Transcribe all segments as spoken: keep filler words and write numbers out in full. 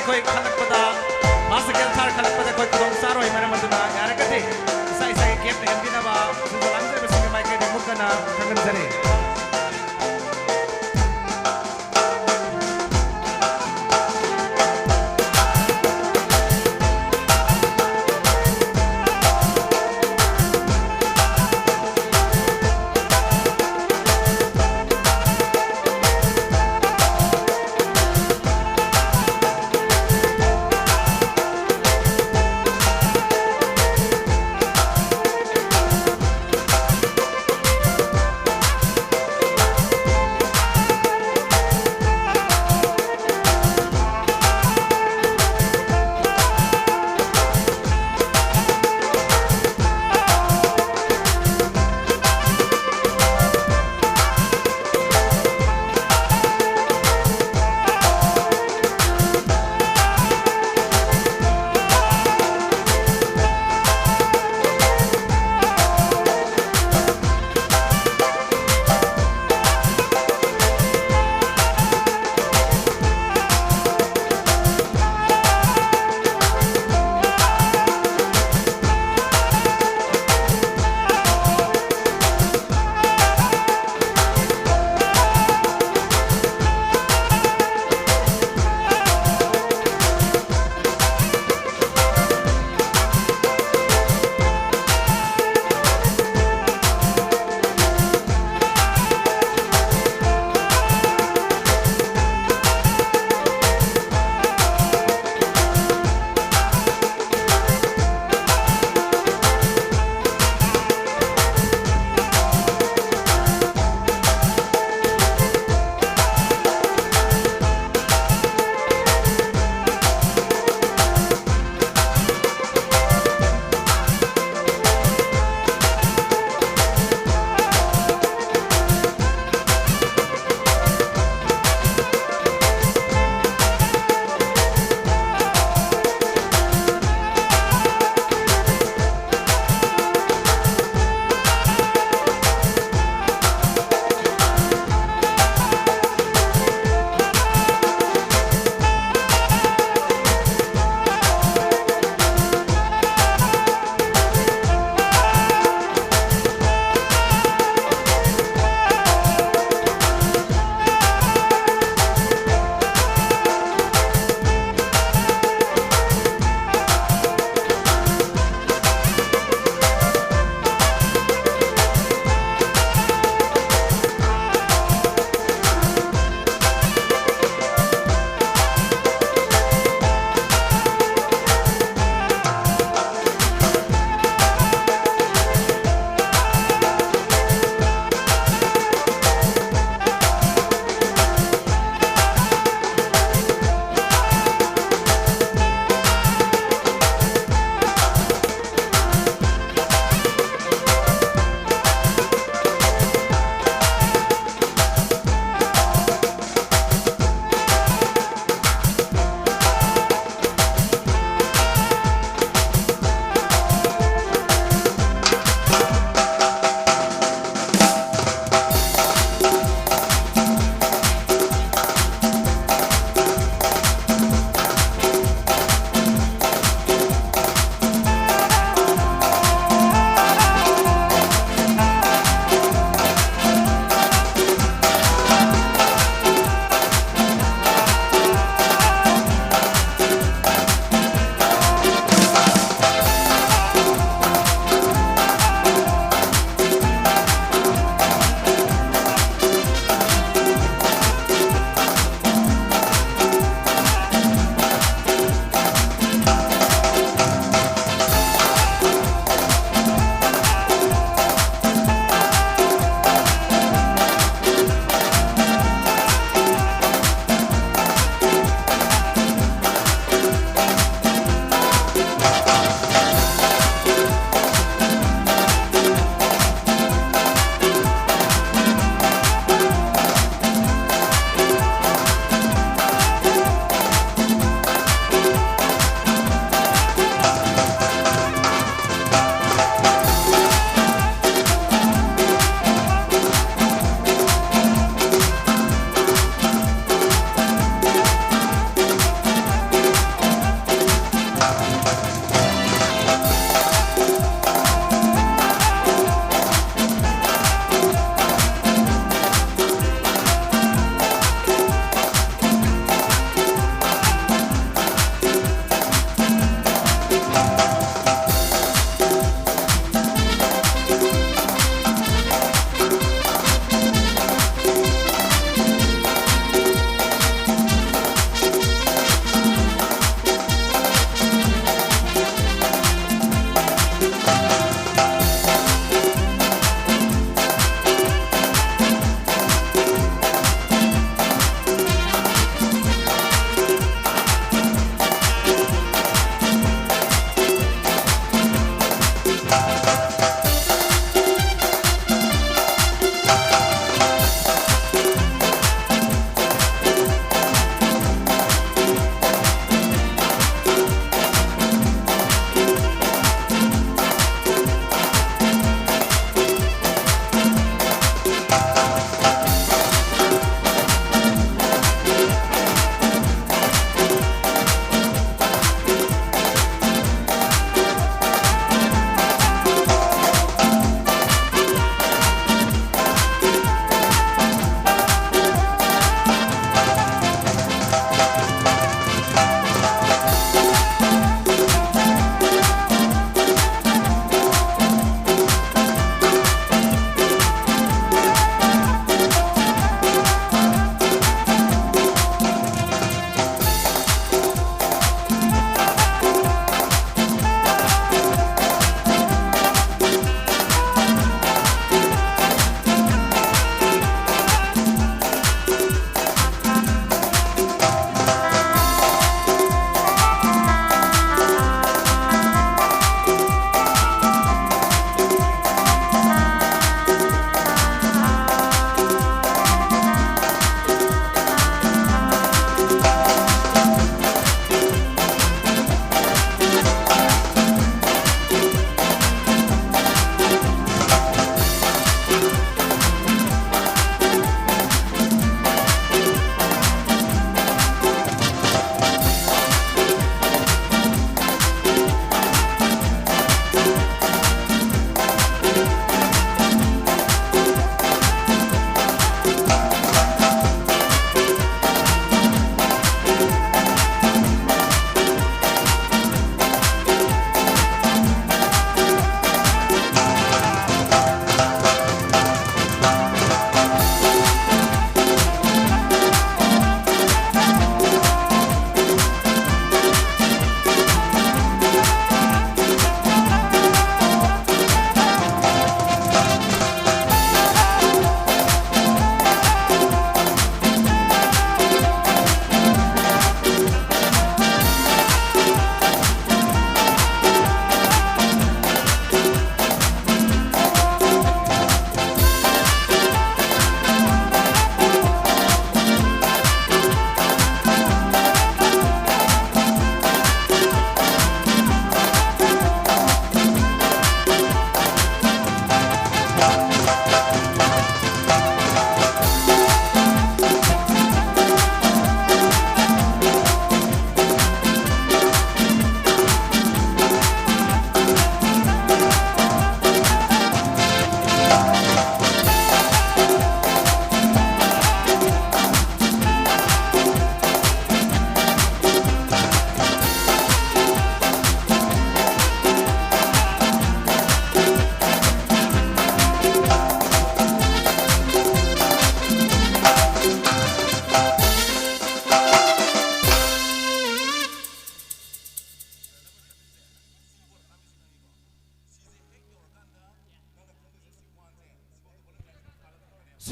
ꯑꯩꯈꯣꯏ ꯈꯜꯂꯛꯄꯗ, first second third ꯈꯜꯂꯛꯄꯗ ꯑꯩꯈꯣꯏ ꯈꯨꯗꯣꯡ ꯆꯥꯔꯣꯏ꯫ ꯃꯔꯝ ꯑꯗꯨꯅ ꯌꯥꯔꯒꯗꯤ ꯏꯁꯥ ꯏꯁꯥꯒꯤ ꯒꯦꯞꯅ ꯍꯦꯟꯕꯤꯅꯕ ꯁꯤꯡꯖ ꯂꯥꯡꯖꯕꯁꯤꯡꯒꯤ ꯃꯥꯏꯀꯩꯗꯒꯤ ꯑꯃꯨꯛ ꯍꯟꯅ ꯈꯪꯍꯟꯖꯔꯤ꯫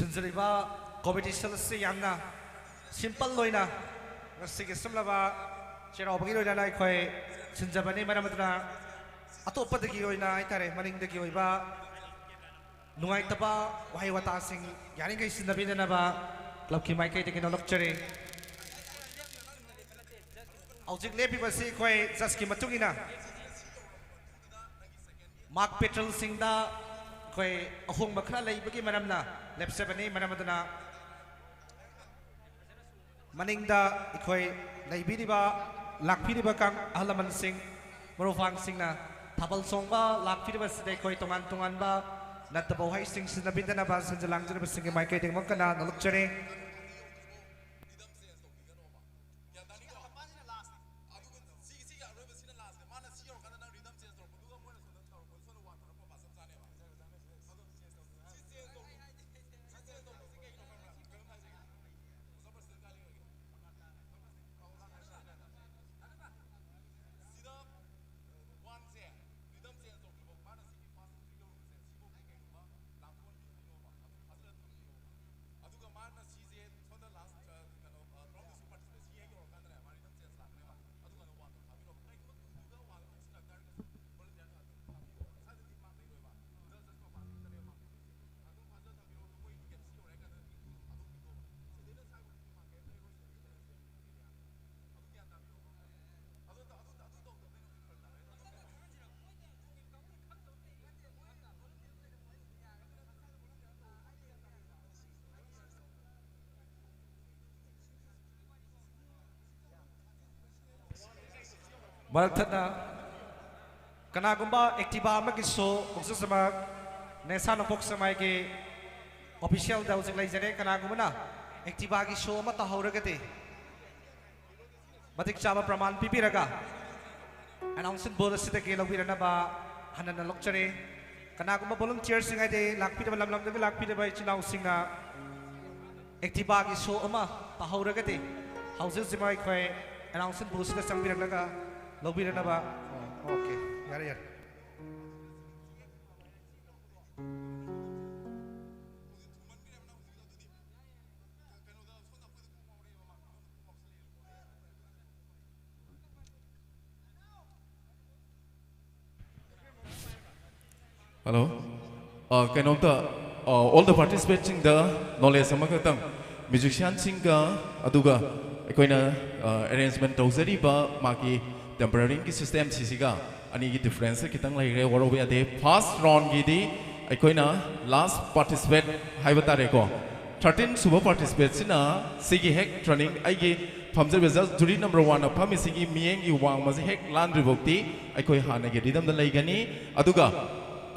ꯊꯤꯟꯖꯔꯤꯕ ꯀꯣꯝꯄꯤꯇꯤꯁꯟ ꯑꯁꯤ ꯌꯥꯝꯅ ꯁꯤꯝꯄꯜ ꯑꯣꯏꯅ ꯉꯁꯤꯒꯤ ꯁꯨꯝꯂꯕ ꯆꯩꯔꯥꯎꯕꯒꯤ ꯂꯣꯏꯅꯅ ꯑꯩꯈꯣꯏ ꯁꯤꯟꯖꯕꯅꯤ꯫ ꯃꯔꯝ ꯑꯗꯨꯅ ꯑꯇꯣꯞꯄꯗꯒꯤ ꯑꯣꯏꯅ ꯍꯥꯏꯇꯥꯔꯦ, ꯃꯅꯤꯡꯗꯒꯤ ꯑꯣꯏꯕ ꯅꯨꯡꯉꯥꯏꯇꯕ ꯋꯥꯍꯩ ꯋꯥꯇꯥꯁꯤꯡ ꯌꯥꯔꯤꯈꯩ ꯁꯤꯖꯤꯟꯅꯕꯤꯗꯅꯕ ꯀ꯭ꯂꯕꯀꯤ ꯃꯥꯏꯀꯩꯗꯒꯤ ꯅꯣꯂꯛꯆꯔꯤ꯫ ꯍꯧꯖꯤꯛ ꯂꯦꯞꯄꯤꯕꯁꯤ ꯑꯩꯈꯣꯏ ꯖꯁꯀꯤ ꯃꯇꯨꯡ ꯏꯟꯅ ꯃꯥꯛ ꯄꯦꯇ꯭ꯔꯜꯁꯤꯡꯗ ꯑꯩꯈꯣꯏ ꯑꯍꯣꯡꯕ ꯈꯔ ꯂꯩꯕꯒꯤ ꯃꯔꯝꯅ ꯂꯦꯞꯆꯕꯅꯤ꯫ ꯃꯔꯝ ꯑꯗꯨꯅ ꯃꯅꯤꯡꯗ ꯑꯩꯈꯣꯏ ꯂꯩꯕꯤꯔꯤꯕ, ꯂꯥꯛꯄꯤꯔꯤꯕ ꯀꯥꯡ-, ꯑꯍꯜ ꯂꯃꯟꯁꯤꯡ, ꯃꯔꯨꯞ ꯃꯄꯥꯡꯁꯤꯡꯅ ꯊꯥꯕꯜ ꯆꯣꯡꯕ ꯂꯥꯛꯄꯤꯔꯤꯕꯁꯤꯗ ꯑꯩꯈꯣꯏ ꯇꯣꯉꯥꯟ ꯇꯣꯉꯥꯟꯕ ꯅꯠꯇꯕ ꯋꯥꯍꯩꯁꯤꯡ ꯁꯤꯖꯤꯟꯅꯕꯤꯗꯅꯕ ꯁꯤꯟꯖ ꯂꯥꯡꯖꯔꯤꯕꯁꯤꯡꯒꯤ ꯃꯥꯏꯀꯩꯗꯒꯤ ꯑꯃꯨꯛ ꯍꯟꯅ ꯅꯣꯂꯛꯆꯔꯤ꯫ ꯃꯔꯛ ꯊꯠꯅ ꯀꯅꯥꯒꯨꯝꯕ Activa ꯑꯃꯒꯤ ꯁꯣ ꯍꯧꯖꯤꯛꯃꯛ ꯅꯦꯁꯥ ꯅꯣꯡꯄꯣꯛ ꯁꯦꯛꯃꯥꯏꯒꯤ ꯑꯣꯐꯤꯁꯤꯌꯦꯜꯗ ꯍꯧꯖꯤꯛ ꯂꯩꯖꯔꯦ꯫ ꯀꯅꯥꯒꯨꯝꯕꯅ Activaꯒꯤ ꯁꯣ ꯑꯃ ꯇꯥꯍꯧꯔꯒꯗꯤ ꯃꯇꯤꯛ ꯆꯥꯕ ꯄ꯭ꯔꯃꯥꯟ ꯄꯤꯕꯤꯔꯒ ꯑꯦꯅꯥꯎꯟꯁꯤꯡ ꯕꯣꯜ ꯑꯁꯤꯗꯒꯤ ꯂꯧꯕꯤꯔꯅꯕ ꯍꯟꯅ ꯅꯣꯂꯛꯆꯔꯤ꯫ ꯀꯅꯥꯒꯨꯝꯕ ꯚꯣꯂꯨꯟꯇꯤꯌꯔꯁꯤꯡ ꯍꯥꯏꯗꯤ ꯂꯥꯛꯄꯤꯔꯕ ꯂꯝ ꯂꯝꯗꯒꯤ ꯂꯥꯛꯄꯤꯔꯕ ꯏꯆꯤꯜ ꯏꯅꯥꯎꯁꯤꯡꯅ Activaꯒꯤ ꯁꯣ ꯑꯃ ꯇꯥꯍꯧꯔꯒꯗꯤ ꯍꯧꯖꯤꯛ ꯍꯧꯖꯤꯛꯃꯛ ꯑꯩꯈꯣꯏ ꯑꯦꯅꯥꯎꯟꯁꯤꯡ ꯕꯣꯜꯁꯤꯗ ꯆꯪꯕꯤꯔꯛꯂꯒ ꯂꯧꯕꯤꯔꯅꯕ꯫ ꯑꯣ, ꯑꯣꯀꯦ, ꯌꯥꯔꯦ, ꯌꯥꯔꯦ꯫ Hello. ꯑ, ꯀꯩꯅꯣꯝꯇ, ꯑ, all the participantꯁꯤꯡꯗ knowledge ꯑꯃꯈꯛꯇꯪ, musicianꯁꯤꯡꯒ ꯑꯗꯨꯒ ꯑꯩꯈꯣꯏꯅ, ꯑ, arrangement ꯇꯧꯖꯔꯤꯕ ꯃꯥꯒꯤ temporaryꯒꯤ systemꯁꯤꯁꯤꯒ ꯑꯅꯤꯒꯤ differenceꯁꯦ ꯈꯤꯇꯪ ꯂꯩꯈ꯭ꯔꯦ, ꯋꯥꯔꯧꯕ ꯌꯥꯗꯦ꯫ First roundꯒꯤꯗꯤ ꯑꯩꯈꯣꯏꯅ last participant ꯍꯥꯏꯕ ꯇꯥꯔꯦꯀꯣ, thirteen ꯁꯨꯕ participantꯁꯤꯅ ꯁꯤꯒꯤ ꯍꯦꯛ turning, ꯑꯩꯒꯤ ꯐꯝꯖꯕ just jury number oneꯅ ꯐꯝꯃꯤꯁꯤꯒꯤ ꯃꯤꯠꯌꯦꯡꯒꯤ ꯋꯥꯡꯃꯁꯦ ꯍꯦꯛ ꯂꯥꯟꯗ꯭ꯔꯤꯐꯥꯎꯗꯤ ꯑꯩꯈꯣꯏ ꯍꯥꯟꯅꯒꯤ rhythmꯗ ꯂꯩꯒꯅꯤ꯫ ꯑꯗꯨꯒ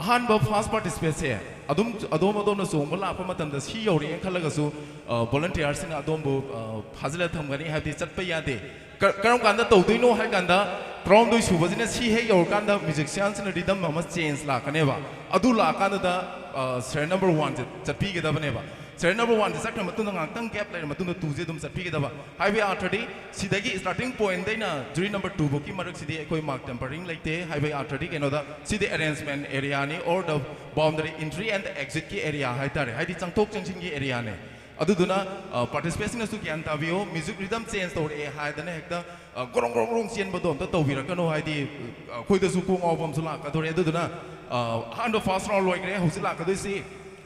ꯑꯍꯥꯟꯕ first participantꯁꯦ ꯑꯗꯨꯝ ꯑꯗꯣꯝ ꯑꯗꯣꯝꯅ ꯆꯣꯡꯕ ꯂꯥꯛꯄ ꯃꯇꯝꯗ ꯁꯤ ꯌꯧꯔꯛꯑꯦꯅ ꯈꯜꯂꯒꯁꯨ, ꯑ, volunteerꯁꯤꯡꯅ ꯑꯗꯣꯝꯕꯨ, ꯑ, ꯐꯥꯖꯤꯜꯂ ꯊꯝꯒꯅꯤ, ꯍꯥꯏꯕꯗꯤ ꯆꯠꯄ ꯌꯥꯗꯦ꯫ ꯀ-, ꯀꯔꯝ ꯀꯥꯟꯗ ꯇꯧꯗꯣꯏꯅꯣ ꯍꯥꯏ ꯀꯥꯟꯗ, ꯇꯔꯥꯍꯨꯝꯗꯣꯏ ꯁꯨꯕꯁꯤꯅ ꯁꯤ ꯍꯦꯛ ꯌꯧꯔꯀꯥꯟꯗ musicianꯁꯤꯅ rhythm ꯑꯃ change ꯂꯥꯛꯀꯅꯦꯕ꯫ ꯑꯗꯨ ꯂꯥꯛꯑꯀꯥꯟꯗꯨꯗ, ꯑ, serial number oneꯁꯦ ꯆꯠꯄꯤꯒꯗꯕꯅꯦꯕ꯫ Serial number oneꯁꯦ ꯆꯠꯈ꯭ꯔ ꯃꯇꯨꯡꯗ ꯉꯥꯏꯍꯥꯛꯇꯪ gap ꯂꯩꯔ ꯃꯇꯨꯡꯗ twoꯁꯦ ꯑꯗꯨꯝ ꯆꯠꯄꯤꯒꯗꯕ꯫ ꯍꯥꯏꯕꯒꯤ ꯑꯥꯔꯊꯗꯤ ꯁꯤꯗꯒꯤ starting pointꯗꯩꯅ jury number two ꯐꯥꯎꯒꯤ ꯃꯔꯛꯁꯤꯗꯤ ꯑꯩꯈꯣꯏ mark tempering ꯂꯩꯇꯦ꯫ ꯍꯥꯏꯕꯒꯤ ꯑꯥꯔꯊꯗꯤ ꯀꯩꯅꯣꯗ ꯁꯤꯗꯤ arrangement areaꯅꯤ, or the boundary entry and exitꯀꯤ area ꯍꯥꯏꯇꯥꯔꯦ, ꯍꯥꯏꯗꯤ ꯆꯪꯊꯣꯛ ꯆꯪꯁꯤꯟꯒꯤ areaꯅꯦ꯫ ꯑꯗꯨꯗꯨꯅ, ꯑ, participantꯁꯤꯡꯅꯁꯨ ꯒ꯭ꯌꯥꯟ ꯇꯥꯕꯤꯌꯨ, music rhythm change ꯇꯧꯔꯛꯑꯦ ꯍꯥꯏꯗꯅ ꯍꯦꯛꯇ, ꯑ, ꯒ꯭ꯔꯣꯡ ꯒ꯭ꯔꯣꯡ ꯒ꯭ꯔꯣꯡ ꯆꯦꯟꯕꯗꯣ ꯑꯝꯇ ꯇꯧꯕꯤꯔꯛꯀꯅꯨ, ꯍꯥꯏꯗꯤ, ꯑ, ꯑꯩꯈꯣꯏꯗꯁꯨ ꯀꯣꯛ ꯉꯥꯎꯕ ꯑꯃꯁꯨ ꯂꯥꯛꯀꯗꯧꯔꯦ꯫ ꯑꯗꯨꯗꯨꯅ, ꯑ, ꯑꯍꯥꯟꯕ first round ꯂꯣꯏꯈ꯭ꯔꯦ, ꯍꯧꯖꯤꯛ ꯂꯥꯛꯀꯗꯣꯏꯁꯤ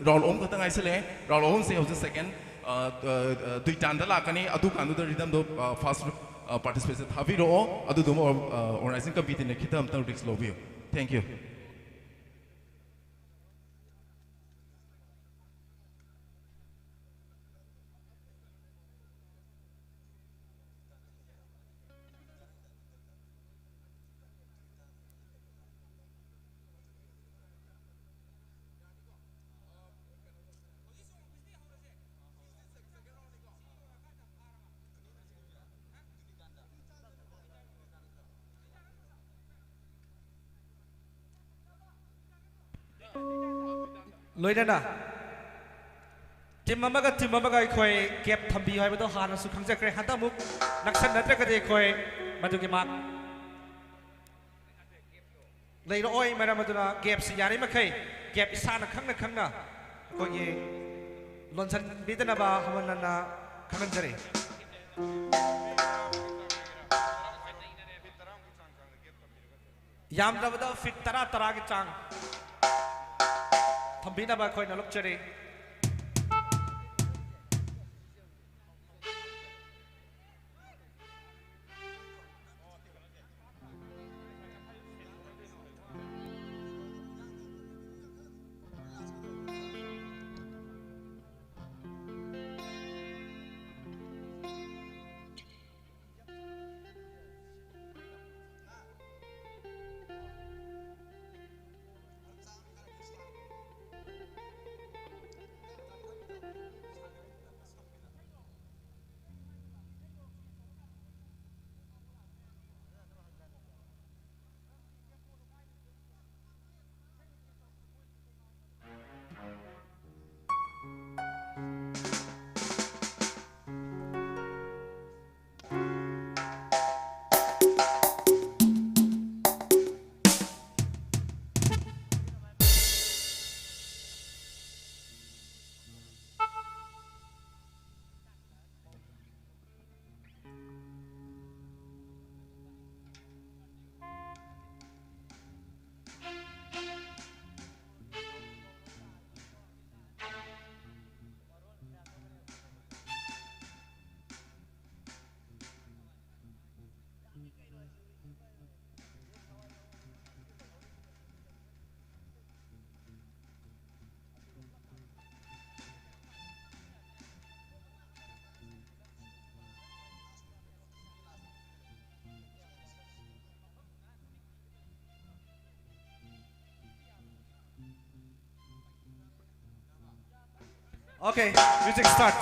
round ꯑꯍꯨꯝ ꯈꯛꯇ ꯉꯥꯏꯁꯜꯂꯛꯑꯦ꯫ Round ꯑꯍꯨꯝꯁꯦ ꯍꯧꯖꯤꯛ second, ꯑ, ꯑ, ꯑ, ꯇꯨꯏꯇꯥꯟꯗ ꯂꯥꯛꯀꯅꯤ, ꯑꯗꯨꯀꯥꯟꯗꯨꯗ rhythmꯗꯣ, ꯑ, first, ꯑ, participantꯁꯦ ꯊꯥꯕꯤꯔꯛꯑꯣ, ꯑꯗꯨꯗꯨꯃ, ꯑ, organizing committeeꯅ ꯈꯤꯇ ꯑꯝꯇꯪ risk ꯂꯧꯕꯤꯌꯨ꯫ Thank you꯫ ꯂꯣꯏꯅꯅ team ꯑꯃꯒ team ꯑꯃꯒ ꯑꯩꯈꯣꯏ gap ꯊꯝꯕꯤꯌꯨ ꯍꯥꯏꯕꯗꯣ ꯍꯥꯟꯅꯁꯨ ꯈꯪꯖꯈ꯭ꯔꯦ꯫ ꯍꯟꯗꯛ ꯑꯃꯨꯛ ꯅꯛꯁꯟꯅꯗ꯭ꯔꯒꯗꯤ ꯑꯩꯈꯣꯏ ꯃꯗꯨꯒꯤ mark ꯂꯩꯔꯛꯑꯣꯏ꯫ ꯃꯔꯝ ꯑꯗꯨꯅ gapꯁꯤ ꯌꯥꯔꯤꯃꯈꯩ gap ꯏꯁꯥꯅ ꯈꯪꯅ ꯈꯪꯅ ꯑꯩꯈꯣꯏꯒꯤ ꯂꯣꯟꯁꯤꯟꯕꯤꯗꯅꯕ ꯍꯟꯅ ꯈꯪꯍꯟꯖꯔꯤ꯫ ꯌꯥꯝꯗ꯭ꯔꯕꯗ feet ꯇꯔꯥ, ꯇꯔꯥꯒꯤ ꯆꯥꯡ꯫ ꯇꯝꯕꯤꯅꯕ ꯑꯩꯈꯣꯏꯅ ꯂꯧꯖꯔꯤ꯫ Okay, music start.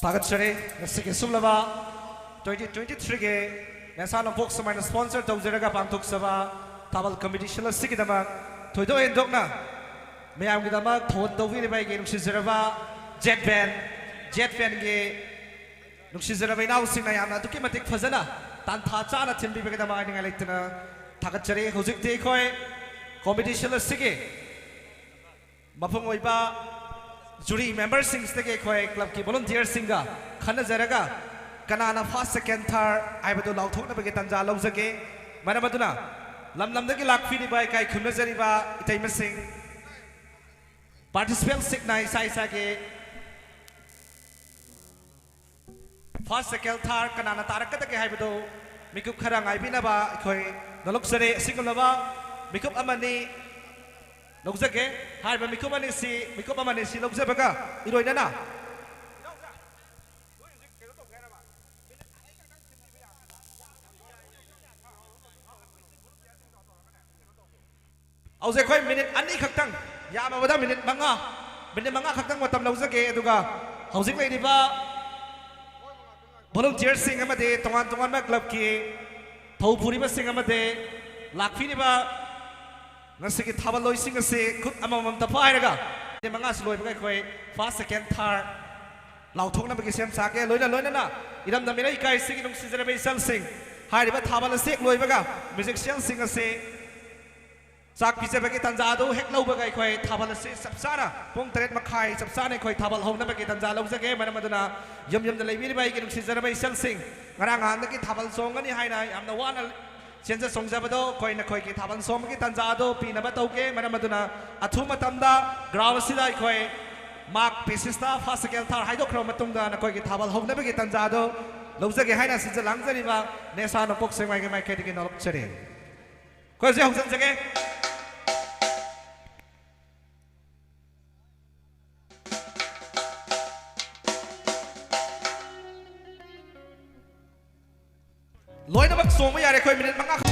ꯊꯥꯒꯠꯆꯔꯤ꯫ ꯉꯁꯤꯒꯤ ꯁꯨꯞꯂꯕ twenty twenty-threeꯒꯤ ꯅꯦꯁꯥ ꯅꯣꯡꯄꯣꯛ ꯁꯨꯃꯥꯏꯅ sponsor ꯇꯧꯖꯔꯒ ꯄꯥꯡꯊꯣꯛꯆꯕ ꯊꯥꯕꯜ competition ꯑꯁꯤꯒꯤꯗꯃꯛ ꯊꯣꯏꯗꯣꯛ ꯍꯦꯟꯗꯣꯛꯅ ꯃꯌꯥꯝꯒꯤꯗꯃꯛ ꯊꯧꯒꯜ ꯇꯧꯕꯤꯔꯤꯕ ꯑꯩꯒꯤ ꯅꯨꯡꯁꯤꯖꯔꯕ ꯖꯦꯠ ꯕꯦꯟ, ꯖꯦꯠ ꯕꯦꯟꯒꯤ ꯅꯨꯡꯁꯤꯖꯔꯕ ꯏꯅꯥꯎꯁꯤꯡꯅ ꯌꯥꯝꯅ ꯑꯗꯨꯛꯀꯤ ꯃꯇꯤꯛ ꯐꯖꯅ ꯇꯥꯟꯊꯥ ꯆꯥꯅ ꯊꯤꯟꯕꯤꯕꯒꯤꯗꯃꯛ ꯍꯥꯏꯅꯤꯡꯉꯥꯏ ꯂꯩꯇꯅ ꯊꯥꯒꯠꯆꯔꯤ꯫ ꯍꯧꯖꯤꯛꯇꯤ ꯑꯩꯈꯣꯏ competition ꯑꯁꯤꯒꯤ ꯃꯄꯨꯡ ꯑꯣꯏꯕ jury memberꯁꯤꯡꯁꯤꯗꯒꯤ ꯑꯩꯈꯣꯏ clubꯀꯤ volunteerꯁꯤꯡꯒ ꯈꯟꯅꯖꯔꯒ ꯀꯅꯥꯅ first, second, third ꯍꯥꯏꯕꯗꯨ ꯂꯥꯎꯊꯣꯛꯅꯕꯒꯤ ꯇꯥꯟꯖꯥ ꯂꯧꯖꯒꯦ꯫ ꯃꯔꯝ ꯑꯗꯨꯅ ꯂꯝ ꯂꯝꯗꯒꯤ ꯂꯥꯛꯄꯤꯔꯤꯕ ꯏꯀꯥꯏ ꯈꯨꯝꯅꯖꯔꯤꯕ ꯏꯇꯩꯃꯁꯤꯡ, participantꯁꯤꯡꯅ ꯏꯁꯥ ꯏꯁꯥꯒꯤ first, second, third ꯀꯅꯥꯅ ꯇꯥꯔꯛꯀꯗꯒꯦ ꯍꯥꯏꯕꯗꯨ ꯃꯤꯀꯨꯞ ꯈꯔ ꯉꯥꯏꯕꯤꯅꯕ ꯑꯩꯈꯣꯏ ꯅꯣꯂꯨꯛꯆꯔꯤ꯫ ꯑꯁꯤꯒꯨꯝꯂꯕ ꯃꯤꯀꯨꯞ ꯑꯃꯅꯤ ꯂꯧꯖꯒꯦ꯫ ꯍꯥꯏꯔꯤꯕ ꯃꯤꯀꯨꯞ ꯑꯅꯤꯁꯤ, ꯃꯤꯀꯨꯞ ꯑꯃꯅꯤꯁꯤ ꯂꯧꯖꯕꯒ ꯏꯔꯣꯏꯅꯅ ꯍꯧꯖꯤꯛ ꯑꯩꯈꯣꯏ minute ꯑꯅꯤ ꯈꯛꯇꯪ, ꯌꯥꯝꯃꯕꯗ minute ꯃꯉꯥ, minute ꯃꯉꯥ ꯈꯛꯇꯪ ꯃꯇꯝ ꯂꯧꯖꯒꯦ꯫ ꯑꯗꯨꯒ ꯍꯧꯖꯤꯛ ꯂꯩꯔꯤꯕ volunteerꯁꯤꯡ ꯑꯃꯗꯤ ꯇꯣꯉꯥꯟ ꯇꯣꯉꯥꯟꯕ clubꯀꯤ ꯊꯧ ꯄꯨꯔꯤꯕꯁꯤꯡ ꯑꯃꯗꯤ ꯂꯥꯛꯄꯤꯔꯤꯕ ꯉꯁꯤꯒꯤ ꯊꯥꯕꯜꯂꯣꯏꯁꯤꯡ ꯑꯁꯤ ꯈꯨꯠ ꯑꯃꯃꯝꯇ ꯄꯥꯏꯔꯒ minute ꯃꯉꯥꯁꯤ ꯂꯣꯏꯕꯒ ꯑꯩꯈꯣꯏ first, second, third ꯂꯥꯎꯊꯣꯛꯅꯕꯒꯤ ꯁꯦꯝ ꯁꯥꯒꯦ꯫ ꯂꯣꯏꯅ ꯂꯣꯏꯅꯅ ꯏꯔꯝꯗꯝ ꯏꯔꯩ ꯏꯀꯥꯏꯁꯤꯒꯤ ꯅꯨꯡꯁꯤꯖꯔꯕ ꯏꯆꯜꯁꯤꯡ, ꯍꯥꯏꯔꯤꯕ ꯊꯥꯕꯜ ꯑꯁꯤ ꯍꯦꯛ ꯂꯣꯏꯕꯒ musicianꯁꯤꯡ ꯑꯁꯤ ꯆꯥꯛ ꯄꯤꯖꯕꯒꯤ ꯇꯥꯟꯖꯥ ꯑꯗꯨ ꯍꯦꯛ ꯂꯧꯕꯒ ꯑꯩꯈꯣꯏ ꯊꯥꯕꯜ ꯑꯁꯤ ꯆꯞ ꯆꯥꯅ ꯄꯨꯡ ꯇꯔꯦꯠ ꯃꯈꯥꯏ ꯆꯞ ꯆꯥꯅ ꯑꯩꯈꯣꯏ ꯊꯥꯕꯜ ꯍꯧꯅꯕꯒꯤ ꯇꯥꯟꯖꯥ ꯂꯧꯖꯒꯦ꯫ ꯃꯔꯝ ꯑꯗꯨꯅ ꯌꯨꯝ ꯌꯨꯝꯗ ꯂꯩꯕꯤꯔꯤꯕ ꯑꯩꯒꯤ ꯅꯨꯡꯁꯤꯖꯔꯕ ꯏꯆꯜꯁꯤꯡ, ꯉꯔꯥꯡ ꯅꯍꯥꯟꯗꯒꯤ ꯊꯥꯕꯜ ꯆꯣꯡꯒꯅꯤ ꯍꯥꯏꯅ ꯌꯥꯝꯅ ꯋꯥꯅ ꯆꯦꯟꯖ ꯆꯣꯡꯖꯕꯗꯣ ꯑꯩꯈꯣꯏ ꯅꯈꯣꯏꯒꯤ ꯊꯥꯕꯜ ꯆꯣꯡꯕꯒꯤ ꯇꯥꯟꯖꯥ ꯑꯗꯨ ꯄꯤꯅꯕ ꯇꯧꯒꯦ꯫ ꯃꯔꯝ ꯑꯗꯨꯅ ꯑꯊꯨꯕ ꯃꯇꯝꯗ ground ꯑꯁꯤꯗ ꯑꯩꯈꯣꯏ mark basis ꯇ first, second, third ꯍꯥꯏꯗꯣꯛꯈ꯭ꯔꯕ ꯃꯇꯨꯡꯗ ꯅꯈꯣꯏꯒꯤ ꯊꯥꯕꯜ ꯍꯧꯅꯕꯒꯤ ꯇꯥꯟꯖꯥ ꯑꯗꯨ ꯂꯧꯖꯒꯦ ꯍꯥꯏꯅ ꯁꯤꯟꯖ ꯂꯥꯡꯖꯔꯤꯕ ꯅꯦꯁꯥ ꯅꯣꯡꯄꯣꯛ ꯁꯦꯛꯃꯥꯏꯒꯤ ꯃꯥꯏꯀꯩꯗꯒꯤ ꯅꯣꯂꯨꯛꯆꯔꯤ꯫ ꯑꯩꯈꯣꯏ ꯍꯧꯖꯤꯛ ꯍꯧꯖꯤꯟꯖꯒꯦ꯫ ꯂꯣꯏꯅꯃꯛ ꯆꯣꯡꯕ ꯌꯥꯔꯦ꯫ ꯑꯩꯈꯣꯏ minute ꯃꯉꯥ ꯈꯛ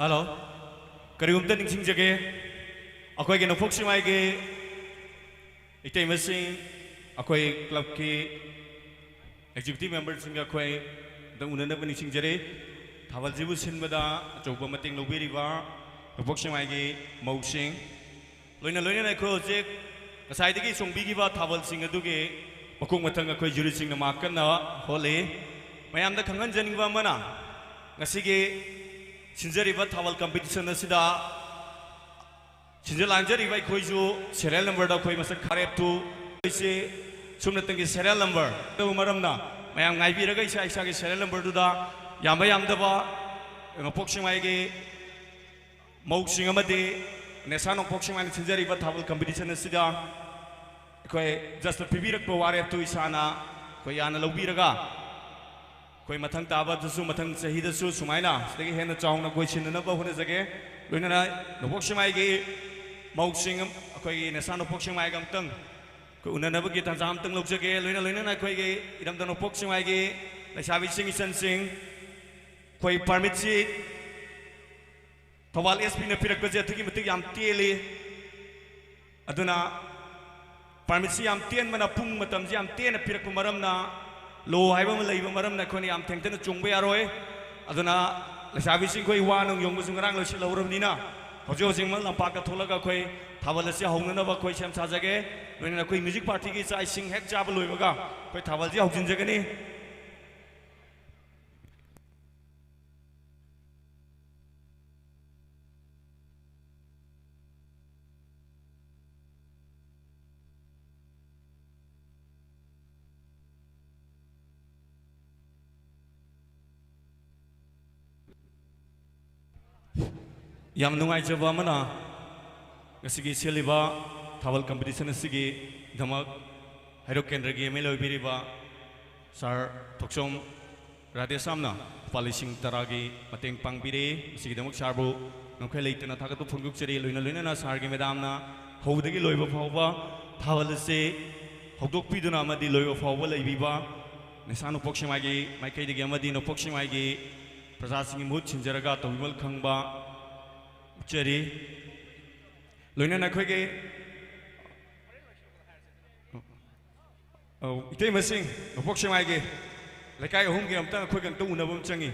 ꯍꯜꯂꯣ꯫ ꯀꯔꯤꯒꯨꯝꯇ ꯅꯤꯡꯁꯤꯡꯖꯒꯦ꯫ ꯑꯩꯈꯣꯏꯒꯤ ꯅꯣꯡꯄꯣꯛ ꯁꯦꯛꯃꯥꯏꯒꯤ ꯏꯇꯩꯃꯁꯤꯡ, ꯑꯩꯈꯣꯏ ꯀ꯭ꯂꯕꯀꯤ ꯑꯦꯛꯖꯤꯀ꯭ꯌꯨꯇꯤꯚ ꯃꯦꯝꯕꯔꯁꯤꯡꯒ ꯑꯩꯈꯣꯏ ꯑꯝꯇꯪ ꯎꯅꯅꯕ ꯅꯤꯡꯁꯤꯡꯖꯔꯤ꯫ ꯊꯥꯕꯜꯁꯤꯕꯨ ꯁꯤꯟꯕꯗ ꯑꯆꯧꯕ ꯃꯇꯦꯡ ꯂꯧꯕꯤꯔꯤꯕ ꯅꯣꯡꯄꯣꯛ ꯁꯦꯛꯃꯥꯏꯒꯤ ꯃꯧꯁꯤꯡ, ꯂꯣꯏꯅ ꯂꯣꯏꯅꯅ ꯑꯩꯈꯣꯏ ꯍꯧꯖꯤꯛ ꯉꯁꯥꯏꯗꯒꯤ ꯆꯣꯡꯕꯤꯈꯤꯕ ꯊꯥꯕꯜꯁꯤꯡ ꯑꯗꯨꯒꯤ ꯃꯈꯣꯡ ꯃꯊꯪ ꯑꯩꯈꯣꯏ ꯖꯨꯔꯤꯁꯤꯡꯅ ꯃꯥꯔꯛ ꯀꯟꯅ ꯍꯣꯠꯂꯤ꯫ ꯃꯌꯥꯝꯗ ꯈꯪꯍꯟꯖꯅꯤꯡꯕ ꯑꯃꯅ, ꯉꯁꯤꯒꯤ ꯁꯤꯟꯖꯔꯤꯕ ꯊꯥꯕꯜ ꯀꯝꯄꯤꯇꯤꯁꯟ ꯑꯁꯤꯗ ꯁꯤꯟꯖ ꯂꯥꯡꯖꯔꯤꯕ ꯑꯩꯈꯣꯏꯁꯨ ꯁꯦꯔꯤꯌꯦꯜ ꯅꯝꯕꯔꯗ ꯑꯩꯈꯣꯏ ꯃꯁꯛ ꯈꯥꯔꯦꯞꯇꯨ ꯑꯩꯁꯦ ꯁꯨꯞꯅꯇꯪꯒꯤ ꯁꯦꯔꯤꯌꯦꯜ ꯅꯝꯕꯔ ꯑꯗꯨ ꯃꯔꯝꯅ ꯃꯌꯥꯝ ꯉꯥꯏꯕꯤꯔꯒ ꯏꯁꯥ ꯏꯁꯥꯒꯤ ꯁꯦꯔꯤꯌꯦꯜ ꯅꯝꯕꯔꯗꯨꯗ ꯌꯥꯝꯕ ꯌꯥꯝꯗꯕ ꯅꯣꯡꯄꯣꯛ ꯁꯦꯛꯃꯥꯏꯒꯤ ꯃꯧꯁꯤꯡ ꯑꯃꯗꯤ ꯅꯦꯁꯥ ꯅꯣꯡꯄꯣꯛ ꯁꯦꯛꯃꯥꯏꯅ ꯁꯤꯟꯖꯔꯤꯕ ꯊꯥꯕꯜ ꯀꯝꯄꯤꯇꯤꯁꯟ ꯑꯁꯤꯗ ꯑꯩꯈꯣꯏ ꯖꯁꯅ ꯄꯤꯕꯤꯔꯛꯄ ꯋꯥꯔꯦꯞꯇꯨ ꯏꯁꯥꯅ ꯑꯩꯈꯣꯏ ꯌꯥꯅ ꯂꯧꯕꯤꯔꯒ ꯑꯩꯈꯣꯏ ꯃꯊꯪ ꯇꯥꯕꯗꯁꯨ, ꯃꯊꯪ ꯆꯍꯤꯗꯁꯨ ꯁꯨꯃꯥꯏꯅ ꯁꯤꯗꯒꯤ ꯍꯦꯟꯅ ꯆꯥꯎꯅ ꯑꯩꯈꯣꯏ ꯁꯤꯟꯅꯅꯕ ꯍꯣꯠꯅꯖꯒꯦ꯫ ꯂꯣꯏꯅꯅ ꯅꯣꯡꯄꯣꯛ ꯁꯦꯛꯃꯥꯏꯒꯤ ꯃꯧꯁꯤꯡ, ꯑꯩꯈꯣꯏꯒꯤ ꯅꯦꯁꯥ ꯅꯣꯡꯄꯣꯛ ꯁꯦꯛꯃꯥꯏꯒ ꯑꯃꯨꯛꯇꯪ ꯑꯩꯈꯣꯏ ꯎꯅꯅꯕꯒꯤ ꯇꯥꯟꯖꯥ ꯑꯃꯇꯪ ꯂꯧꯖꯒꯦ꯫ ꯂꯣꯏꯅ ꯂꯣꯏꯅꯅ ꯑꯩꯈꯣꯏꯒꯤ ꯏꯔꯝꯗꯝ ꯅꯣꯡꯄꯣꯛ ꯁꯦꯛꯃꯥꯏꯒꯤ ꯂꯩꯁꯥꯕꯤꯁꯤꯡ, ꯏꯆꯟꯁꯤꯡ, ꯑꯩꯈꯣꯏ ꯄꯥꯔꯃꯤꯠꯁꯤ ꯊꯧꯕꯥꯜ ꯑꯦꯁ ꯄꯤꯅ ꯄꯤꯔꯛꯄꯁꯦ ꯑꯗꯨꯛꯀꯤ ꯃꯇꯤꯛ ꯌꯥꯝ ꯇꯦꯜꯂꯤ꯫ ꯑꯗꯨꯅ ꯄꯥꯔꯃꯤꯠꯁꯤ ꯌꯥꯝ ꯇꯦꯟꯕꯅ, ꯄꯨꯡ ꯃꯇꯝꯁꯤ ꯌꯥꯝ ꯇꯦꯟꯅ ꯄꯤꯔꯛꯄ ꯃꯔꯝꯅ, ꯂꯣ ꯍꯥꯏꯕ ꯑꯃ ꯂꯩꯕ ꯃꯔꯝꯅ ꯑꯩꯈꯣꯏꯅ ꯌꯥꯝ ꯊꯦꯡꯊꯅ ꯆꯣꯡꯕ ꯌꯥꯔꯣꯏ꯫ ꯑꯗꯨꯅ ꯂꯩꯁꯥꯕꯤꯁꯤꯡ ꯑꯩꯈꯣꯏ ꯋꯥ ꯅꯨꯡ ꯌꯣꯡꯕꯁꯨ ꯉꯔꯥꯡ ꯂꯣꯏꯁꯤꯜꯍꯧꯔꯕꯅꯤꯅ, ꯍꯧꯖꯤꯛ ꯍꯧꯖꯤꯛꯃꯛ ꯂꯝꯄꯥꯛꯇ ꯊꯣꯛꯂꯒ ꯑꯩꯈꯣꯏ ꯊꯥꯕꯜ ꯑꯁꯤ ꯍꯧꯅꯅꯕ ꯑꯩꯈꯣꯏ ꯁꯦꯝ ꯁꯥꯖꯒꯦ꯫ ꯂꯣꯏꯅꯅ ꯑꯩꯈꯣꯏ ꯃ꯭ꯌꯨꯖꯤꯛ ꯄꯥꯔꯇꯤꯒꯤ ꯆꯥꯛ ꯏꯁꯤꯡ ꯍꯦꯛ ꯆꯥꯕ ꯂꯣꯏꯕꯒ ꯑꯩꯈꯣꯏ ꯊꯥꯕꯜꯁꯤ ꯍꯧꯖꯤꯟꯖꯒꯅꯤ꯫ ꯌꯥꯝ ꯅꯨꯡꯉꯥꯏꯖꯕ ꯑꯃꯅ, ꯉꯁꯤꯒꯤ ꯁꯤꯜꯂꯤꯕ ꯊꯥꯕꯜ ꯀꯝꯄꯤꯇꯤꯁꯟ ꯑꯁꯤꯒꯤꯗꯃꯛ ꯍꯩꯔꯣꯛ ꯀꯦꯟꯗ꯭ꯔꯒꯤ ꯑꯦꯝ ꯑꯦꯜ ꯑꯦ ꯑꯣꯏꯕꯤꯔꯤꯕ ꯁꯥꯔ ꯊꯣꯛꯆꯣꯝ ꯔꯥꯙꯦꯁ꯭ꯌꯥꯝꯅ ꯂꯨꯄꯥ ꯂꯤꯁꯤꯡ ꯇꯔꯥꯒꯤ ꯃꯇꯦꯡ ꯄꯥꯡꯕꯤꯔꯦ꯫ ꯃꯁꯤꯒꯤꯗꯃꯛ ꯁꯥꯔꯕꯨ ꯉꯝꯈꯩ ꯂꯩꯇꯅ ꯊꯥꯒꯠꯄ ꯐꯣꯡꯗꯣꯛꯆꯔꯤ꯫ ꯂꯣꯏꯅ ꯂꯣꯏꯅꯅ ꯁꯥꯔꯒꯤ ꯃꯦꯗꯥꯝꯅ ꯍꯧꯕꯗꯒꯤ ꯂꯣꯏꯕ ꯐꯥꯎꯕ ꯊꯥꯕꯜ ꯑꯁꯤ ꯍꯧꯗꯣꯛꯄꯤꯗꯨꯅ ꯑꯃꯗꯤ ꯂꯣꯏꯕ ꯐꯥꯎꯕ ꯂꯩꯕꯤꯕ ꯅꯦꯁꯥ ꯅꯣꯡꯄꯣꯛ ꯁꯦꯛꯃꯥꯏꯒꯤ ꯃꯥꯏꯀꯩꯗꯒꯤ ꯑꯃꯗꯤ ꯅꯣꯡꯄꯣꯛ ꯁꯦꯛꯃꯥꯏꯒꯤ ꯄ꯭ꯔꯖꯥꯁꯤꯡꯒꯤ ꯃꯍꯨꯠ ꯁꯤꯟꯖꯔꯒ ꯇꯧꯕꯤꯃꯜ ꯈꯪꯕ ꯎꯠꯆꯔꯤ꯫ ꯂꯣꯏꯅꯅ ꯑꯩꯈꯣꯏꯒꯤ, ꯑꯧ, ꯏꯇꯩꯃꯁꯤꯡ, ꯅꯣꯡꯄꯣꯛ ꯁꯦꯛꯃꯥꯏꯒꯤ ꯂꯩꯀꯥꯏ ꯑꯍꯨꯝꯒꯤ ꯑꯝꯇꯪ ꯑꯩꯈꯣꯏꯒ ꯑꯝꯇ ꯎꯅꯕ ꯑꯃ ꯆꯪꯉꯤ꯫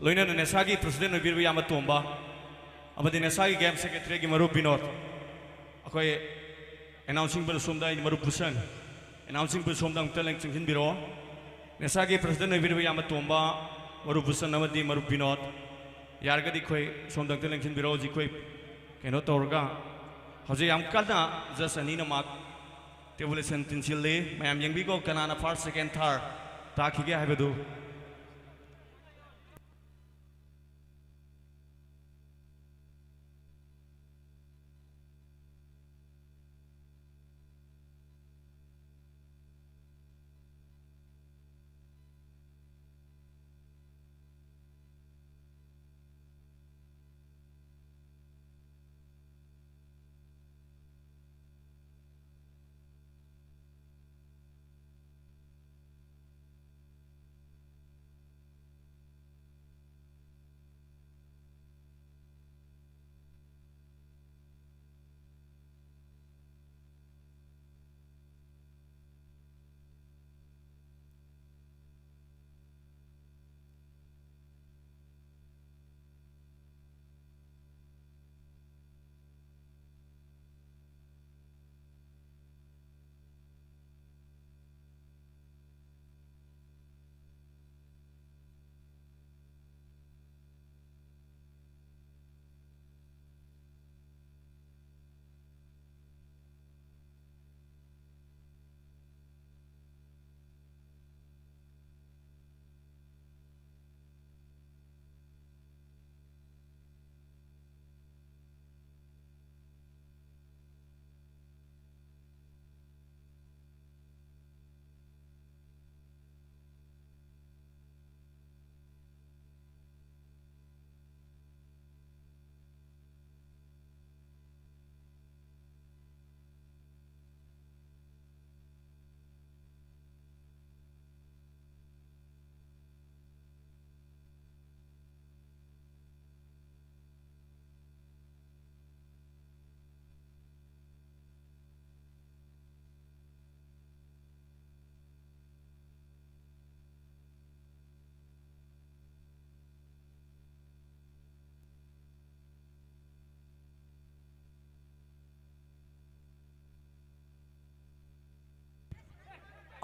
ꯂꯣꯏꯅꯅ ꯅꯦꯁꯥꯒꯤ president ꯑꯣꯏꯕꯤꯔꯤꯕ ꯏꯌꯥꯝꯕ ꯇꯣꯝꯕ ꯑꯃꯗꯤ ꯅꯦꯁꯥꯒꯤ game secretaryꯒꯤ ꯃꯔꯨꯞ ꯕꯤꯅꯣꯗ, ꯑꯩꯈꯣꯏ announcing bell ꯁꯣꯝꯗ ꯑꯩꯅ ꯃꯔꯨꯞ ꯕꯨꯁꯟ, announcing bell ꯁꯣꯝꯗ ꯑꯃꯨꯛꯇ ꯂꯦꯡ-, ꯆꯪꯁꯤꯟꯕꯤꯔꯛꯑꯣ꯫ ꯅꯦꯁꯥꯒꯤ president ꯑꯣꯏꯕꯤꯔꯤꯕ ꯏꯌꯥꯝꯕ ꯇꯣꯝꯕ, ꯃꯔꯨꯞ ꯕꯨꯁꯟ ꯑꯃꯗꯤ ꯃꯔꯨꯞ ꯕꯤꯅꯣꯗ, ꯌꯥꯔꯒꯗꯤ ꯑꯩꯈꯣꯏ ꯁꯣꯝꯗ ꯑꯃꯨꯛꯇ ꯂꯦꯡꯁꯤꯟꯕꯤꯔꯛꯑꯣ꯫ ꯍꯧꯖꯤꯛ ꯑꯩꯈꯣꯏ ꯀꯩꯅꯣ ꯇꯧꯔꯒ, ꯍꯧꯖꯤꯛ ꯌꯥꯝ ꯀꯟꯅ judge ꯑꯅꯤꯅ mark tabulation ꯇꯤꯟꯁꯤꯜꯂꯤ꯫ ꯃꯌꯥꯝ ꯌꯦꯡꯕꯤꯀꯣ, ꯀꯅꯥꯅ first, second, third ꯇꯥꯈꯤꯒꯦ ꯍꯥꯏꯕꯗꯨ꯫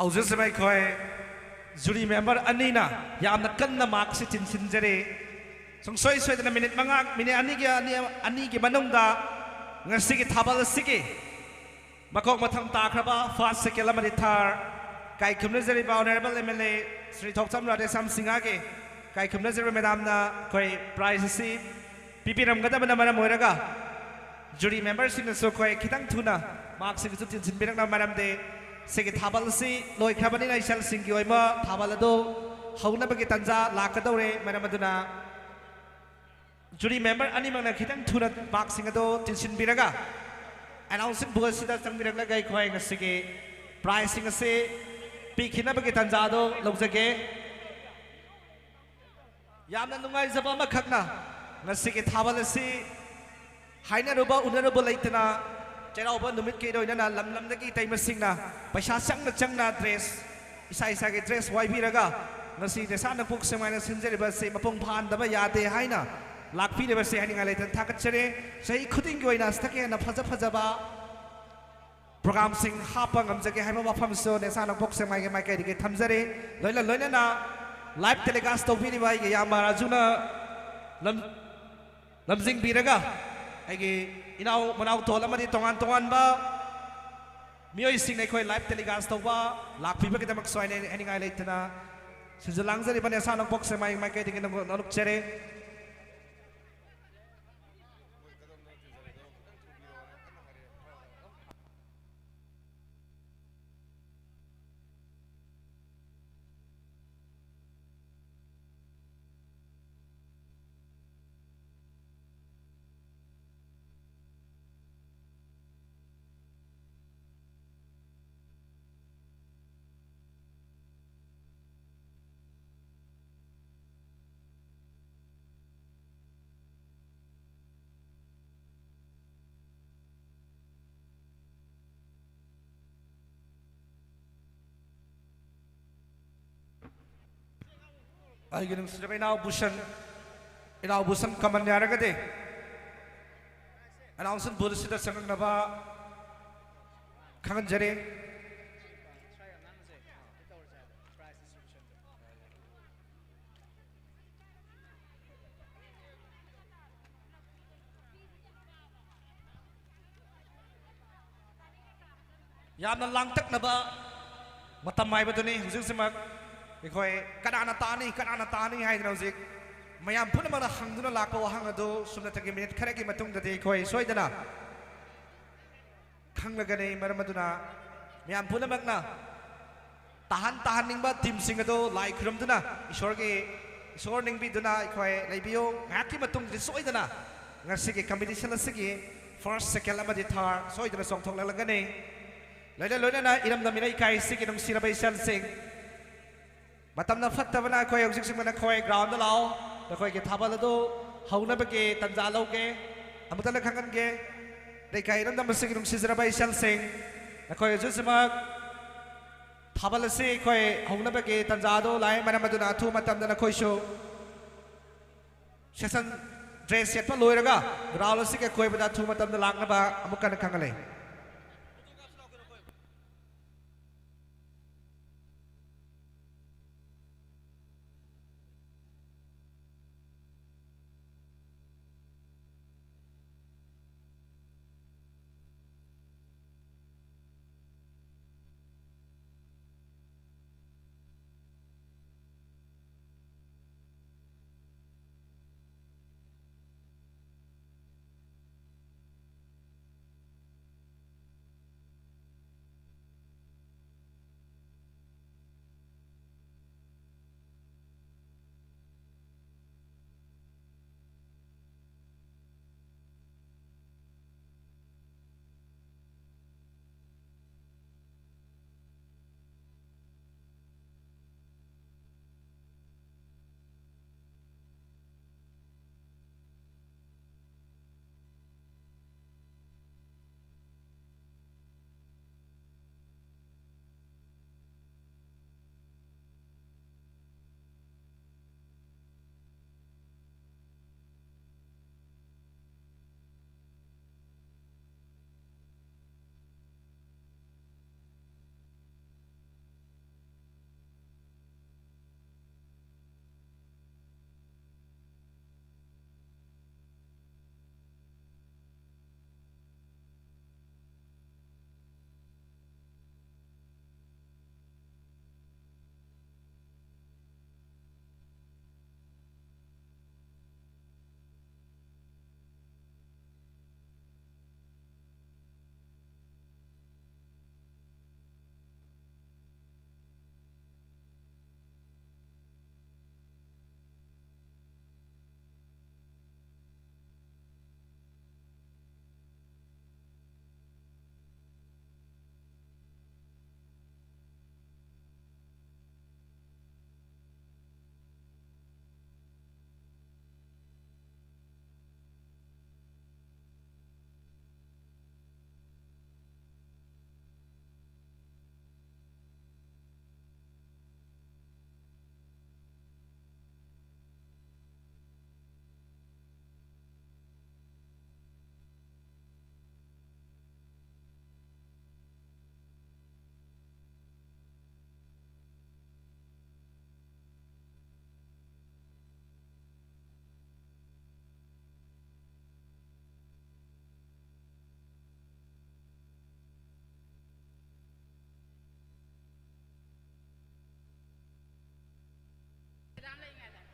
ꯍꯧꯖꯤꯛꯁꯤꯃ ꯑꯩꯈꯣꯏ ꯖꯨꯔꯤ ꯃꯦꯝꯕꯔ ꯑꯅꯤꯅ ꯌꯥꯝꯅ ꯀꯟꯅ ꯃꯥꯔꯛꯁꯤ ꯆꯤꯟꯁꯤꯟꯖꯔꯤ꯫ ꯁꯨꯡꯁꯣꯏ ꯁꯣꯏꯗꯅ ꯃꯤꯅꯤꯠ ꯃꯉꯥ, ꯃꯤꯅꯤꯠ ꯑꯅꯤꯒꯤ, ꯑꯅꯤ, ꯑꯅꯤꯒꯤ ꯃꯅꯨꯡꯗ ꯉꯁꯤꯒꯤ ꯊꯥꯕꯜ ꯑꯁꯤꯒꯤ ꯃꯀꯣꯛ ꯃꯊꯪ ꯇꯥꯈ꯭ꯔꯕ ꯐꯥꯔꯁ, ꯁꯦꯀꯦꯟ ꯑꯃꯗꯤ ꯊꯥꯔ ꯀꯥꯏꯈꯨꯝꯅꯖꯔꯤꯕ honourable M L A Shri Thokchom Radheshyam ꯁꯤꯡꯍꯒꯤ ꯀꯥꯏꯈꯨꯝꯅꯖꯔꯤꯕ ꯃꯦꯗꯥꯝꯅ ꯑꯩꯈꯣꯏ ꯄ꯭ꯔꯥꯏꯖ ꯑꯁꯤ ꯄꯤꯕꯤꯔꯝꯒꯗꯕꯅ ꯃꯔꯝ ꯑꯣꯏꯔꯒ ꯖꯨꯔꯤ ꯃꯦꯝꯕꯔꯁꯤꯡꯅꯁꯨ ꯑꯩꯈꯣꯏ ꯈꯤꯇꯪ ꯊꯨꯅ ꯃꯥꯔꯛꯁꯤꯡꯁꯨ ꯆꯤꯟꯁꯤꯟꯕꯤꯔꯛꯅꯕ, ꯃꯔꯝꯗꯤ ꯁꯤꯒꯤ ꯊꯥꯕꯜ ꯑꯁꯤ ꯂꯣꯏꯈ꯭ꯔꯕꯅꯤꯅ ꯏꯆꯜꯁꯤꯡꯒꯤ ꯑꯣꯏꯕ ꯊꯥꯕꯜ ꯑꯗꯨ ꯍꯧꯅꯕꯒꯤ ꯇꯥꯟꯖꯥ ꯂꯥꯛꯀꯗꯧꯔꯦ꯫ ꯃꯔꯝ ꯑꯗꯨꯅ ꯖꯨꯔꯤ ꯃꯦꯝꯕꯔ ꯑꯅꯤꯃꯛꯅ ꯈꯤꯇꯪ ꯊꯨꯅ ꯃꯥꯔꯛꯁꯤꯡ ꯑꯗꯨ ꯆꯤꯟꯁꯤꯟꯕꯤꯔꯒ ꯑꯦꯅꯥꯎꯟꯁꯤꯡ ꯕꯨꯊ ꯑꯁꯤꯗ ꯆꯪꯕꯤꯔꯛꯂꯒ ꯑꯩꯈꯣꯏ ꯉꯁꯤꯒꯤ ꯄ꯭ꯔꯥꯏꯖꯁꯤꯡ ꯑꯁꯤ ꯄꯤꯈꯤꯅꯕꯒꯤ ꯇꯥꯟꯖꯥ ꯑꯗꯨ ꯂꯧꯖꯒꯦ꯫ ꯌꯥꯝꯅ ꯅꯨꯡꯉꯥꯏꯖꯕ ꯑꯃꯈꯛꯅ ꯉꯁꯤꯒꯤ ꯊꯥꯕꯜ ꯑꯁꯤ ꯍꯥꯏꯅꯔꯨꯕ ꯎꯅꯔꯨꯕ ꯂꯩꯇꯅ ꯆꯩꯔꯥꯎꯕ ꯅꯨꯃꯤꯠꯀꯤ ꯂꯣꯏꯅꯅ ꯂꯝ ꯂꯝꯗꯒꯤ ꯏꯇꯩꯃꯁꯤꯡꯅ ꯄꯩꯁꯥ ꯆꯪꯅ ꯆꯪꯅ ꯗ꯭ꯔꯦꯁ, ꯏꯁꯥ ꯏꯁꯥꯒꯤ ꯗ꯭ꯔꯦꯁ ꯋꯥꯏꯕꯤꯔꯒ ꯉꯁꯤ ꯅꯦꯁꯥ ꯅꯣꯡꯄꯣꯛ ꯁꯦꯛꯃꯥꯏꯅ ꯁꯤꯟꯖꯔꯤꯕ ꯑꯁꯤ ꯃꯄꯨꯡ ꯐꯥꯍꯟꯗꯕ ꯌꯥꯗꯦ ꯍꯥꯏꯅ ꯂꯥꯛꯄꯤꯔꯤꯕꯁꯦ ꯍꯥꯏꯅꯤꯡꯉꯥꯏ ꯂꯩꯇꯅ ꯊꯥꯒꯠꯆꯔꯤ꯫ ꯆꯍꯤ ꯈꯨꯗꯤꯡꯒꯤ ꯑꯣꯏꯅ ꯑꯁꯤꯗꯒꯤ ꯍꯦꯟꯅ ꯐꯖ ꯐꯖꯕ ꯄ꯭ꯔꯣꯒ꯭ꯔꯥꯝꯁꯤꯡ ꯍꯥꯞꯄ ꯉꯝꯖꯒꯦ ꯍꯥꯏꯕ ꯋꯥꯐꯝꯁꯨ ꯅꯦꯁꯥ ꯅꯣꯡꯄꯣꯛ ꯁꯦꯛꯃꯥꯏꯒꯤ ꯃꯥꯏꯀꯩꯗꯒꯤ ꯊꯝꯖꯔꯤ꯫ ꯂꯣꯏꯅ ꯂꯣꯏꯅꯅ ꯂꯥꯏꯚ ꯇꯦꯂꯤꯀꯥꯁ ꯇꯧꯕꯤꯔꯤꯕ ꯑꯩꯒꯤ ꯏꯌꯥꯝꯕ ꯔꯥꯖꯨꯅ ꯂꯝ-, ꯂꯝꯖꯤꯡꯕꯤꯔꯒ ꯑꯩꯒꯤ ꯏꯅꯥꯎ ꯃꯅꯥꯎ ꯇꯣꯜ ꯑꯃꯗꯤ ꯇꯣꯉꯥꯟ ꯇꯣꯉꯥꯟꯕ ꯃꯤꯑꯣꯏꯁꯤꯡꯅ ꯑꯩꯈꯣꯏ ꯂꯥꯏꯚ ꯇꯦꯂꯤꯀꯥꯁ ꯇꯧꯕ ꯂꯥꯛꯄꯤꯕꯒꯤꯗꯃꯛꯁꯨ ꯍꯥꯏꯅ ꯍꯥꯏꯅꯤꯡꯉꯥꯏ ꯂꯩꯇꯅ ꯁꯤꯟꯖ ꯂꯥꯡꯖꯔꯤꯕ ꯅꯦꯁꯥ ꯅꯣꯡꯄꯣꯛ ꯁꯦꯛꯃꯥꯏ ꯃꯥꯏꯀꯩꯗꯒꯤ ꯅꯣꯛ-, ꯅꯣꯛꯆꯔꯤ꯫ ꯑꯩꯒꯤ ꯅꯨꯡꯁꯤꯔꯕ ꯏꯅꯥꯎ ꯕꯨꯁꯟ, ꯏꯅꯥꯎ ꯕꯨꯁꯟ ꯀꯃꯟ ꯌꯥꯔꯒꯗꯤ ꯑꯦꯅꯥꯎꯟꯁꯤꯡ ꯕꯨꯊ ꯑꯁꯤꯗ ꯆꯪꯂꯛꯅꯕ ꯈꯪꯍꯟꯖꯔꯤ꯫ ꯌꯥꯝꯅ ꯂꯥꯡꯇꯛꯅꯕ ꯃꯇꯝ ꯍꯥꯏꯕꯗꯨꯅꯤ ꯍꯧꯖꯤꯛꯁꯤꯃꯛ꯫ ꯑꯩꯈꯣꯏ ꯀꯅꯥꯅ ꯇꯥꯅꯤ, ꯀꯅꯥꯅ ꯇꯥꯅꯤ ꯍꯥꯏꯗꯅ ꯍꯧꯖꯤꯛ ꯃꯌꯥꯝ ꯄꯨꯝꯅꯃꯛꯅ ꯍꯪꯗꯨꯅ ꯂꯥꯛꯄ ꯋꯥꯍꯪ ꯑꯗꯨ ꯁꯨꯞꯅꯇꯒꯤ ꯃꯤꯅꯤꯠ ꯈꯔꯒꯤ ꯃꯇꯨꯡꯗꯗꯤ ꯑꯩꯈꯣꯏ ꯁꯣꯏꯗꯅ ꯈꯪꯂꯒꯅꯤ꯫ ꯃꯔꯝ ꯑꯗꯨꯅ ꯃꯌꯥꯝ ꯄꯨꯝꯅꯃꯛꯅ ꯇꯥꯍꯟ ꯇꯥꯍꯟꯅꯤꯡꯕ ꯇꯤꯝꯁꯤꯡ ꯑꯗꯨ ꯂꯥꯏ ꯈꯨꯔꯨꯝꯗꯨꯅ ꯏꯁꯣꯔꯒꯤ, ꯏꯁꯣꯔ ꯅꯤꯡꯕꯤꯗꯨꯅ ꯑꯩꯈꯣꯏ ꯂꯩꯕꯤꯌꯨ꯫ ꯉꯥꯏꯍꯥꯛꯀꯤ ꯃꯇꯨꯡꯗꯗꯤ ꯁꯣꯏꯗꯅ ꯉꯁꯤꯒꯤ ꯀꯝꯄꯤꯇꯤꯁꯟ ꯑꯁꯤꯒꯤ ꯐꯥꯔꯁ, ꯁꯦꯀꯦꯟ ꯑꯃꯗꯤ ꯊꯥꯔꯠ ꯁꯣꯏꯗꯅ ꯆꯣꯡꯊꯣꯛꯂꯛꯂꯒꯅꯤ꯫ ꯂꯣꯏꯅ ꯂꯣꯏꯅꯅ ꯏꯔꯝꯗꯝ ꯏꯔꯩꯀꯥꯏ ꯑꯁꯤꯒꯤ ꯅꯨꯡꯁꯤꯔꯕ ꯏꯆꯜꯁꯤꯡ, ꯃꯇꯝꯅ ꯐꯠꯇꯕꯅ ꯑꯩꯈꯣꯏ ꯍꯧꯖꯤꯛꯁꯤꯡꯕ ꯅꯈꯣꯏ ꯒ꯭ꯔꯥꯎꯟꯗ ꯂꯥꯛꯑꯣ꯫ ꯅꯈꯣꯏꯒꯤ ꯊꯥꯕꯜ ꯑꯗꯨ ꯍꯧꯅꯕꯒꯤ ꯇꯥꯟꯖꯥ ꯂꯧꯒꯦ꯫ ꯑꯃꯨꯛꯇ ꯈꯪꯍꯟꯒꯦ, ꯂꯩꯀꯥꯏ ꯏꯔꯝꯗꯝ ꯑꯁꯤꯒꯤ ꯅꯨꯡꯁꯤꯖꯔꯕ ꯏꯆꯜꯁꯤꯡ, ꯅꯈꯣꯏ ꯍꯧꯖꯤꯛꯁꯤꯃꯛ ꯊꯥꯕꯜ ꯑꯁꯤ ꯑꯩꯈꯣꯏ ꯍꯧꯅꯕꯒꯤ ꯇꯥꯟꯖꯥ ꯑꯗꯨ ꯂꯥꯛꯑꯦ꯫ ꯃꯔꯝ ꯑꯗꯨꯅ ꯑꯊꯨꯕ ꯃꯇꯝꯗ ꯅꯈꯣꯏꯁꯨ ꯁꯦꯁꯟ ꯗ꯭ꯔꯦꯁ ꯁꯦꯠꯄ ꯂꯣꯏꯔꯒ ꯒ꯭ꯔꯥꯎꯟ ꯑꯁꯤꯒꯤ ꯑꯀꯣꯏꯕꯗ ꯑꯊꯨꯕ ꯃꯇꯝꯗ ꯂꯥꯛꯅꯕ ꯑꯃꯨꯛ ꯍꯟꯅ ꯈꯪꯍꯜꯂꯤ꯫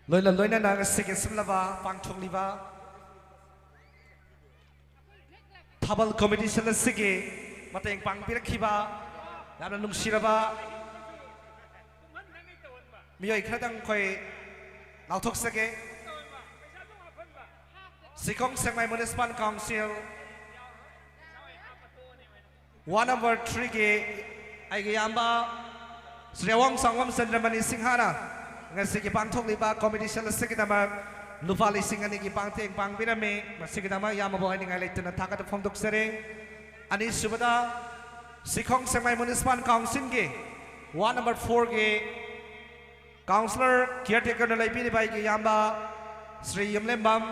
ꯂꯣꯏꯅ ꯂꯣꯏꯅꯅ ꯉꯁꯤꯒꯤ ꯁꯤꯜꯂꯕ ꯄꯥꯡꯊꯣꯛꯂꯤꯕ ꯊꯥꯕꯜ ꯀꯣꯝꯄꯤꯇꯤꯁꯟ ꯑꯁꯤꯒꯤ ꯃꯇꯦꯡ ꯄꯥꯡꯕꯤꯔꯛꯈꯤꯕ ꯌꯥꯝꯅ ꯅꯨꯡꯁꯤꯔꯕ ꯃꯤꯑꯣꯏ ꯈꯔꯗꯪ ꯑꯩꯈꯣꯏ ꯂꯥꯎꯊꯣꯛꯆꯒꯦ꯫ ꯁꯤꯈꯣꯡ ꯁꯦꯛꯃꯥꯏ ꯃ꯭ꯌꯨꯅꯤꯁꯤꯄꯥꯜ ꯀꯥꯎꯟꯁꯤꯜ ꯋꯥꯔꯗ ꯅꯝꯕꯔ ꯊ꯭ꯔꯤꯒꯤ ꯑꯩꯒꯤ ꯏꯌꯥꯝꯕ ꯁ꯭ꯔꯤ ꯑꯋꯥꯡ ꯁꯥꯡꯕꯝ ꯆꯟꯗ꯭ꯔꯃꯅꯤ ꯁꯤꯡꯍꯅ ꯉꯁꯤꯒꯤ ꯄꯥꯡꯊꯣꯛꯂꯤꯕ ꯀꯣꯝꯄꯤꯇꯤꯁꯟ ꯑꯁꯤꯒꯤꯗꯃꯛ ꯂꯨꯄꯥ ꯂꯤꯁꯤꯡ ꯑꯅꯤꯒꯤ ꯄꯥꯡꯊꯦꯡ ꯄꯥꯡꯕꯤꯔꯝꯃꯤ꯫ ꯃꯁꯤꯒꯤꯗꯃꯛ ꯏꯌꯥꯝꯕꯕꯨ ꯍꯥꯏꯅꯤꯡꯉꯥꯏ ꯂꯩꯇꯅ ꯊꯥꯒꯠꯄ ꯐꯣꯡꯗꯣꯛꯆꯔꯤ꯫ ꯑꯅꯤꯁꯨꯕꯗ, ꯁꯤꯈꯣꯡ ꯁꯦꯛꯃꯥꯏ ꯃ꯭ꯌꯨꯅꯤꯁꯤꯄꯥꯜ ꯀꯥꯎꯟꯁꯤꯜꯒꯤ ꯋꯥꯔꯗ ꯅꯝꯕꯔ ꯐꯣꯔꯒꯤ ꯀꯥꯎꯟꯁꯤꯂꯔ ꯀꯤꯌꯔ ꯇꯦꯀꯔꯅ ꯂꯩꯕꯤꯔꯤꯕ ꯑꯩꯒꯤ ꯏꯌꯥꯝꯕ ꯁ꯭ꯔꯤ ꯌꯨꯝꯂꯦꯝꯕꯝ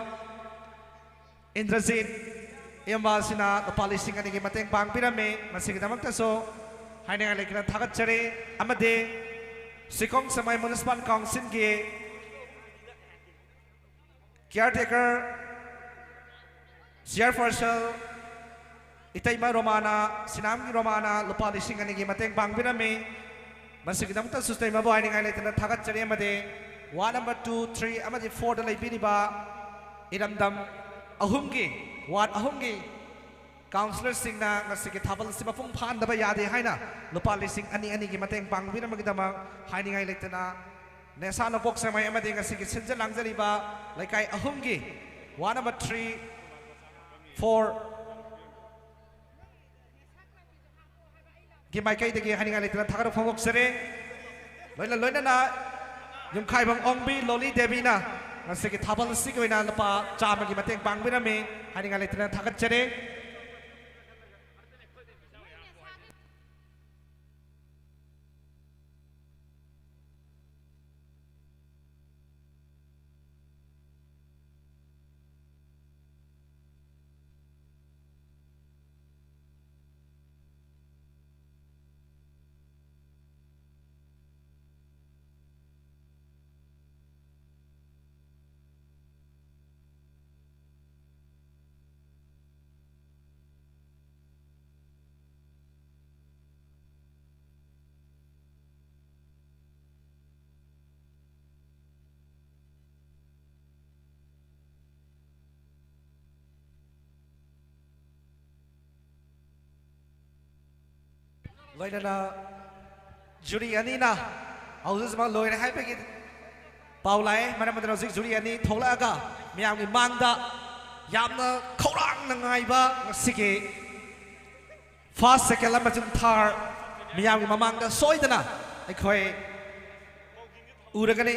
ꯏꯟꯗ꯭ꯔꯖꯤꯠ ꯏꯌꯥꯝꯕ ꯑꯁꯤꯅ ꯂꯨꯄꯥ ꯂꯤꯁꯤꯡ ꯑꯅꯤꯒꯤ ꯃꯇꯦꯡ ꯄꯥꯡꯕꯤꯔꯝꯃꯤ꯫ ꯃꯁꯤꯒꯤꯗꯃꯛꯇꯁꯨ ꯍꯥꯏꯅꯤꯡꯉꯥꯏ ꯂꯩꯇꯅ ꯊꯥꯒꯠꯆꯔꯤ꯫ ꯑꯃꯗꯤ ꯁꯤꯈꯣꯡ ꯁꯦꯛꯃꯥꯏ ꯃ꯭ꯌꯨꯅꯤꯁꯤꯄꯥꯜ ꯀꯥꯎꯟꯁꯤꯜꯒꯤ ꯀꯤꯌꯔ ꯇꯦꯀꯔ, ꯆꯤꯌꯔꯄꯔꯁꯟ ꯏꯇꯩꯃ ꯔꯣꯃꯥꯅ, ꯁꯤꯅꯥꯝꯒꯤ ꯔꯣꯃꯥꯅ ꯂꯨꯄꯥ ꯂꯤꯁꯤꯡ ꯑꯅꯤꯒꯤ ꯃꯇꯦꯡ ꯄꯥꯡꯕꯤꯔꯝꯃꯤ꯫ ꯃꯁꯤꯒꯤꯗꯃꯛꯇꯁꯨ ꯏꯇꯩꯃꯕꯨ ꯍꯥꯏꯅꯤꯡꯉꯥꯏ ꯂꯩꯇꯅ ꯊꯥꯒꯠꯆꯔꯤ꯫ ꯑꯃꯗꯤ ꯋꯥꯔꯗ ꯅꯝꯕꯔ ꯇꯨ, ꯊ꯭ꯔꯤ ꯑꯃꯗꯤ ꯐꯣꯔꯗ ꯂꯩꯕꯤꯔꯤꯕ ꯏꯔꯝꯗꯝ ꯑꯍꯨꯝꯒꯤ, ꯋꯥꯔꯗ ꯑꯍꯨꯝꯒꯤ ꯀꯥꯎꯟꯁꯤꯂꯔꯁꯤꯡꯅ ꯉꯁꯤꯒꯤ ꯊꯥꯕꯜ ꯑꯁꯤ ꯃꯄꯨꯡ ꯐꯥꯍꯟꯗꯕ ꯌꯥꯗꯦ ꯍꯥꯏꯅ ꯂꯨꯄꯥ ꯂꯤꯁꯤꯡ ꯑꯅꯤ ꯑꯅꯤꯒꯤ ꯃꯇꯦꯡ ꯄꯥꯡꯕꯤꯔꯝꯕꯒꯤꯗꯃꯛ ꯍꯥꯏꯅꯤꯡꯉꯥꯏ ꯂꯩꯇꯅ ꯅꯦꯁꯥ ꯅꯣꯡꯄꯣꯛ ꯁꯦꯛꯃꯥꯏ ꯑꯃꯗꯤ ꯉꯁꯤꯒꯤ ꯁꯤꯟꯖ ꯂꯥꯡꯖꯔꯤꯕ ꯂꯩꯀꯥꯏ ꯑꯍꯨꯝꯒꯤ ꯋꯥꯔꯗ ꯅꯝꯕꯔ ꯊ꯭ꯔꯤ, ꯐꯣꯔ ꯒꯤ ꯃꯥꯏꯀꯩꯗꯒꯤ ꯍꯥꯏꯅꯤꯡꯉꯥꯏ ꯂꯩꯇꯅ ꯊꯥꯒꯠꯄ ꯐꯣꯡꯗꯣꯛꯆꯔꯤ꯫ ꯂꯣꯏꯅ ꯂꯣꯏꯅꯅ ꯌꯨꯝꯈꯥꯏꯕꯝ ꯑꯣꯡꯕꯤ ꯂꯣꯂꯤ ꯗꯦꯕꯤꯅ ꯉꯁꯤꯒꯤ ꯊꯥꯕꯜ ꯑꯁꯤꯒꯤ ꯑꯣꯏꯅ ꯂꯨꯄꯥ ꯆꯥꯝꯃꯒꯤ ꯃꯇꯦꯡ ꯄꯥꯡꯕꯤꯔꯝꯃꯤ꯫ ꯍꯥꯏꯅꯤꯡꯉꯥꯏ ꯂꯩꯇꯅ ꯊꯥꯒꯠꯆꯔꯤ꯫ ꯂꯣꯏꯅꯅ ꯖꯨꯔꯤ ꯑꯅꯤꯅ ꯍꯧꯖꯤꯛꯃꯛ ꯂꯣꯏꯔꯦ ꯍꯥꯏꯕꯒꯤ ꯄꯥꯎ ꯂꯥꯛꯑꯦ꯫ ꯃꯔꯝ ꯑꯗꯨꯅ ꯍꯧꯖꯤꯛ ꯖꯨꯔꯤ ꯑꯅꯤ ꯊꯣꯛꯂꯛꯑꯒ ꯃꯤꯌꯥꯝꯒꯤ ꯃꯥꯡꯗ ꯌꯥꯝꯅ ꯈꯧꯔꯥꯡꯅ ꯉꯥꯏꯕ ꯉꯁꯤꯒꯤ ꯐꯥꯔꯁ, ꯁꯦꯀꯦꯟ ꯑꯃꯁꯨꯡ ꯊꯥꯔ ꯃꯤꯌꯥꯝꯒꯤ ꯃꯃꯥꯡꯗ ꯁꯣꯏꯗꯅ ꯑꯩꯈꯣꯏ ꯎꯔꯒꯅꯤ꯫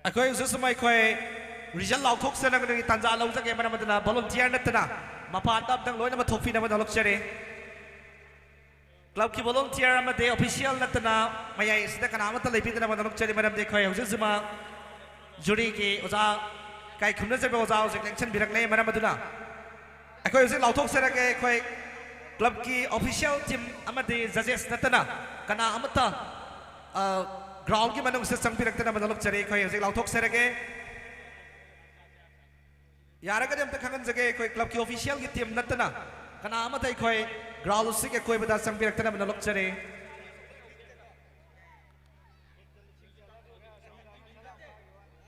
ꯑꯩꯈꯣꯏ ꯍꯧꯖꯤꯛ ꯁꯨꯝ ꯑꯩꯈꯣꯏ ꯔꯤꯖꯜ ꯂꯥꯎꯊꯣꯛꯆꯅꯕꯒꯤ ꯇꯥꯟꯖꯥ ꯂꯧꯖꯒꯦ꯫ ꯃꯔꯝ ꯑꯗꯨꯅ ꯚꯣꯂꯨꯟꯇꯤꯌꯔ ꯅꯠꯇꯅ ꯃꯄꯥꯟꯗ ꯑꯝꯇꯪ ꯂꯣꯏꯅꯃꯛ ꯊꯣꯛꯄꯤꯅꯕ ꯍꯣꯠꯅꯔꯛꯆꯔꯤ꯫ ꯀ꯭ꯂꯕꯀꯤ ꯚꯣꯂꯨꯟꯇꯤꯌꯔ ꯑꯃꯗꯤ ꯑꯣꯐꯤꯁꯤꯌꯦꯜ ꯅꯠꯇꯅ ꯃꯌꯥꯏ ꯑꯁꯤꯗ ꯀꯅꯥ ꯑꯃꯠꯇ ꯂꯩꯕꯤꯗꯅꯕ ꯍꯣꯠꯅꯔꯛꯆꯔꯤ꯫ ꯃꯔꯝꯗꯤ ꯑꯩꯈꯣꯏ ꯍꯧꯖꯤꯛ ꯍꯧꯖꯤꯛꯃꯛ ꯖꯨꯔꯤꯒꯤ ꯑꯣꯖꯥ ꯏꯀꯥꯏ ꯈꯨꯝꯅꯖꯕ ꯑꯣꯖꯥ ꯍꯧꯖꯤꯛ ꯂꯦꯡꯁꯤꯟꯕꯤꯔꯛꯂꯦ꯫ ꯃꯔꯝ ꯑꯗꯨꯅ ꯑꯩꯈꯣꯏ ꯍꯧꯖꯤꯛ ꯂꯥꯎꯊꯣꯛꯆꯔꯒꯦ꯫ ꯑꯩꯈꯣꯏ ꯀ꯭ꯂꯕꯀꯤ ꯑꯣꯐꯤꯁꯤꯌꯦꯜ ꯇꯤꯝ ꯑꯃꯗꯤ ꯖꯖꯦꯁ ꯅꯠꯇꯅ ꯀꯅꯥ ꯑꯃꯠꯇ, ꯑ, Ground ꯀꯤ ꯃꯅꯨꯡꯁꯤꯗ ꯆꯪꯕꯤꯔꯛꯇꯅꯕ ꯅꯣꯂꯨꯛꯆꯔꯤ꯫ ꯑꯩꯈꯣꯏ ꯍꯧꯖꯤꯛ ꯂꯥꯎꯊꯣꯛꯆꯔꯒꯦ꯫ ꯌꯥꯔꯒꯗꯤ ꯑꯝꯇ ꯈꯪꯍꯟꯖꯒꯦ, ꯑꯩꯈꯣꯏ club ꯀꯤ official ꯒꯤ team ꯅꯠꯇꯅ ꯀꯅꯥ ꯑꯃꯠꯇ ꯑꯩꯈꯣꯏ ground ꯑꯁꯤꯒꯤ ꯑꯀꯣꯏꯕꯗ ꯆꯪꯕꯤꯔꯛꯇꯅꯕ ꯅꯣꯂꯨꯛꯆꯔꯤ꯫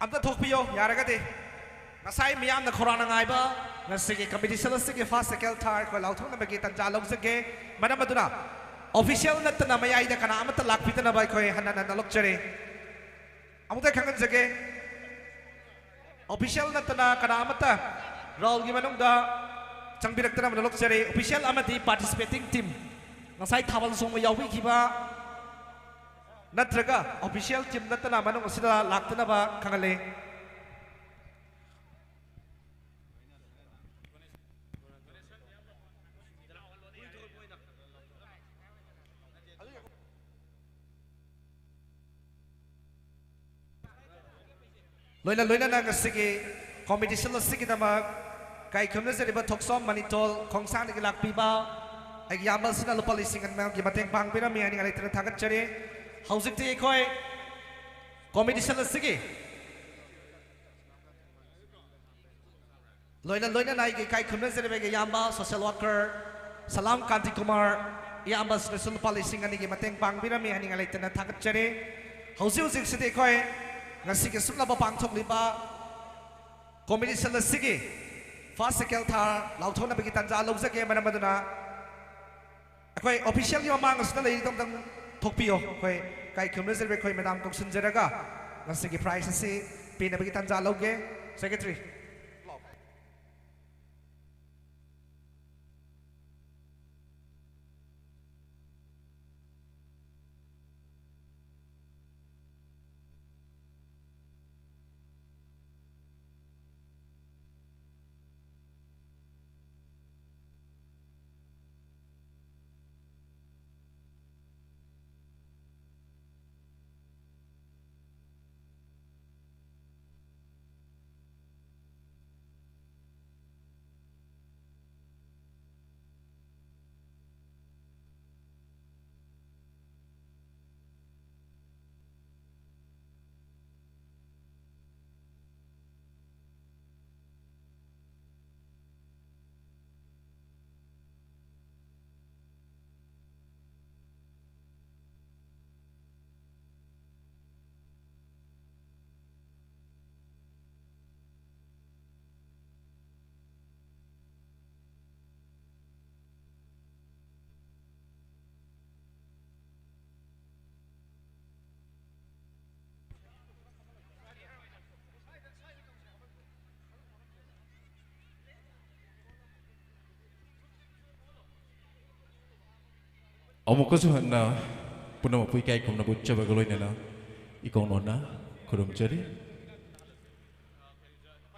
ꯑꯝꯇ ꯊꯣꯛꯄꯤꯌꯣ ꯌꯥꯔꯒꯗꯤ꯫ ꯉꯁꯥꯏ ꯃꯤꯌꯥꯝꯅ ꯈꯧꯔꯥꯡꯅ ꯉꯥꯏꯕ ꯉꯁꯤꯒꯤ competition ꯑꯁꯤꯒꯤ first, second, third ꯑꯩꯈꯣꯏ ꯂꯥꯎꯊꯣꯛꯅꯕꯒꯤ ꯇꯥꯟꯖꯥ ꯂꯧꯖꯒꯦ꯫ ꯃꯔꯝ ꯑꯗꯨꯅ official ꯅꯠꯇꯅ ꯃꯌꯥꯏꯗ ꯀꯅꯥ ꯑꯃꯠꯇ ꯂꯥꯛꯄꯤꯗꯅꯕ ꯑꯩꯈꯣꯏ ꯍꯟꯅ ꯍꯟꯅ ꯅꯣꯂꯨꯛꯆꯔꯤ꯫ ꯑꯃꯨꯛꯇ ꯈꯪꯍꯟꯖꯒꯦ, official ꯅꯠꯇꯅ ꯀꯅꯥ ꯑꯃꯠꯇ ground ꯒꯤ ꯃꯅꯨꯡꯗ ꯆꯪꯕꯤꯔꯛꯇꯅꯕ ꯅꯣꯂꯨꯛꯆꯔꯤ꯫ Official ꯑꯃꯗꯤ participating team, ꯉꯁꯥꯏ ꯊꯥꯕꯜ ꯆꯣꯡꯕ ꯌꯥꯎꯕꯤꯈꯤꯕ ꯅꯠꯇ꯭ꯔꯒ official team ꯅꯠꯇꯅ ꯃꯅꯨꯡ ꯑꯁꯤꯗ ꯂꯥꯛꯇꯅꯕ ꯈꯪꯍꯜꯂꯤ꯫ ꯂꯣꯏꯅ ꯂꯣꯏꯅꯅ ꯉꯁꯤꯒꯤ competition ꯑꯁꯤꯒꯤꯗꯃꯛ ꯏꯀꯥꯏ ꯈꯨꯝꯅꯖꯔꯤꯕ ꯊꯣꯛꯆꯣꯝ ꯃꯅꯤꯇꯣꯜ ꯈꯣꯡꯁꯥꯡꯗꯒꯤ ꯂꯥꯛꯄꯤꯕ ꯑꯩꯒꯤ ꯏꯌꯥꯝꯕꯁꯤꯅ ꯂꯨꯄꯥ ꯂꯤꯁꯤꯡ ꯑꯅꯤꯒꯤ ꯃꯇꯦꯡ ꯄꯥꯡꯕꯤꯔꯝꯃꯤ, ꯍꯥꯏꯅꯤꯡꯉꯥꯏ ꯂꯩꯇꯅ ꯊꯥꯒꯠꯆꯔꯤ꯫ ꯍꯧꯖꯤꯛꯇꯤ ꯑꯩꯈꯣꯏ competition ꯑꯁꯤꯒꯤ ꯂꯣꯏꯅ ꯂꯣꯏꯅꯅ ꯑꯩꯒꯤ ꯏꯀꯥꯏ ꯈꯨꯝꯅꯖꯔꯤꯕ ꯑꯩꯒꯤ ꯏꯌꯥꯝꯕ social worker ꯁꯂꯥꯝ ꯀꯥꯟꯇꯤ ꯀꯨꯃꯥꯔ ꯏꯌꯥꯝꯕꯁꯤꯅꯁꯨ ꯂꯨꯄꯥ ꯂꯤꯁꯤꯡ ꯑꯅꯤꯒꯤ ꯃꯇꯦꯡ ꯄꯥꯡꯕꯤꯔꯝꯃꯤ, ꯍꯥꯏꯅꯤꯡꯉꯥꯏ ꯂꯩꯇꯅ ꯊꯥꯒꯠꯆꯔꯤ꯫ ꯍꯧꯖꯤꯛ ꯍꯧꯖꯤꯛꯁꯤꯗꯤ ꯑꯩꯈꯣꯏ ꯉꯁꯤꯒꯤ ꯁꯨꯞꯅꯕ ꯄꯥꯡꯊꯣꯛꯂꯤꯕ competition ꯑꯁꯤꯒꯤ first, second, third ꯂꯥꯎꯊꯣꯛꯅꯕꯒꯤ ꯇꯥꯟꯖꯥ ꯂꯧꯖꯒꯦ꯫ ꯃꯔꯝ ꯑꯗꯨꯅ ꯑꯩꯈꯣꯏ official ꯒꯤ ꯃꯃꯥꯡ ꯑꯁꯤꯗ ꯂꯩꯔꯤꯗꯣ ꯑꯝꯇꯪ ꯊꯣꯛꯄꯤꯌꯣ꯫ ꯑꯩꯈꯣꯏ ꯏꯀꯥꯏ ꯈꯨꯝꯅꯖꯔꯤꯕ ꯑꯩꯈꯣꯏ madam ꯀꯧꯁꯤꯟꯖꯔꯒ ꯉꯁꯤꯒꯤ prize ꯑꯁꯤ ꯄꯤꯅꯕꯒꯤ ꯇꯥꯟꯖꯥ ꯂꯧꯒꯦ꯫ Secretary꯫ ꯑꯃꯨꯛꯀꯁꯨ ꯍꯟꯅ ꯄꯨꯝꯅꯃꯛꯄꯨ ꯏꯀꯥꯏ ꯈꯨꯝꯅꯕ ꯎꯠꯆꯕꯒ ꯂꯣꯏꯅꯅ ꯏꯀꯣꯡ ꯅꯣꯟꯅ ꯈꯨꯔꯨꯝꯖꯔꯤ꯫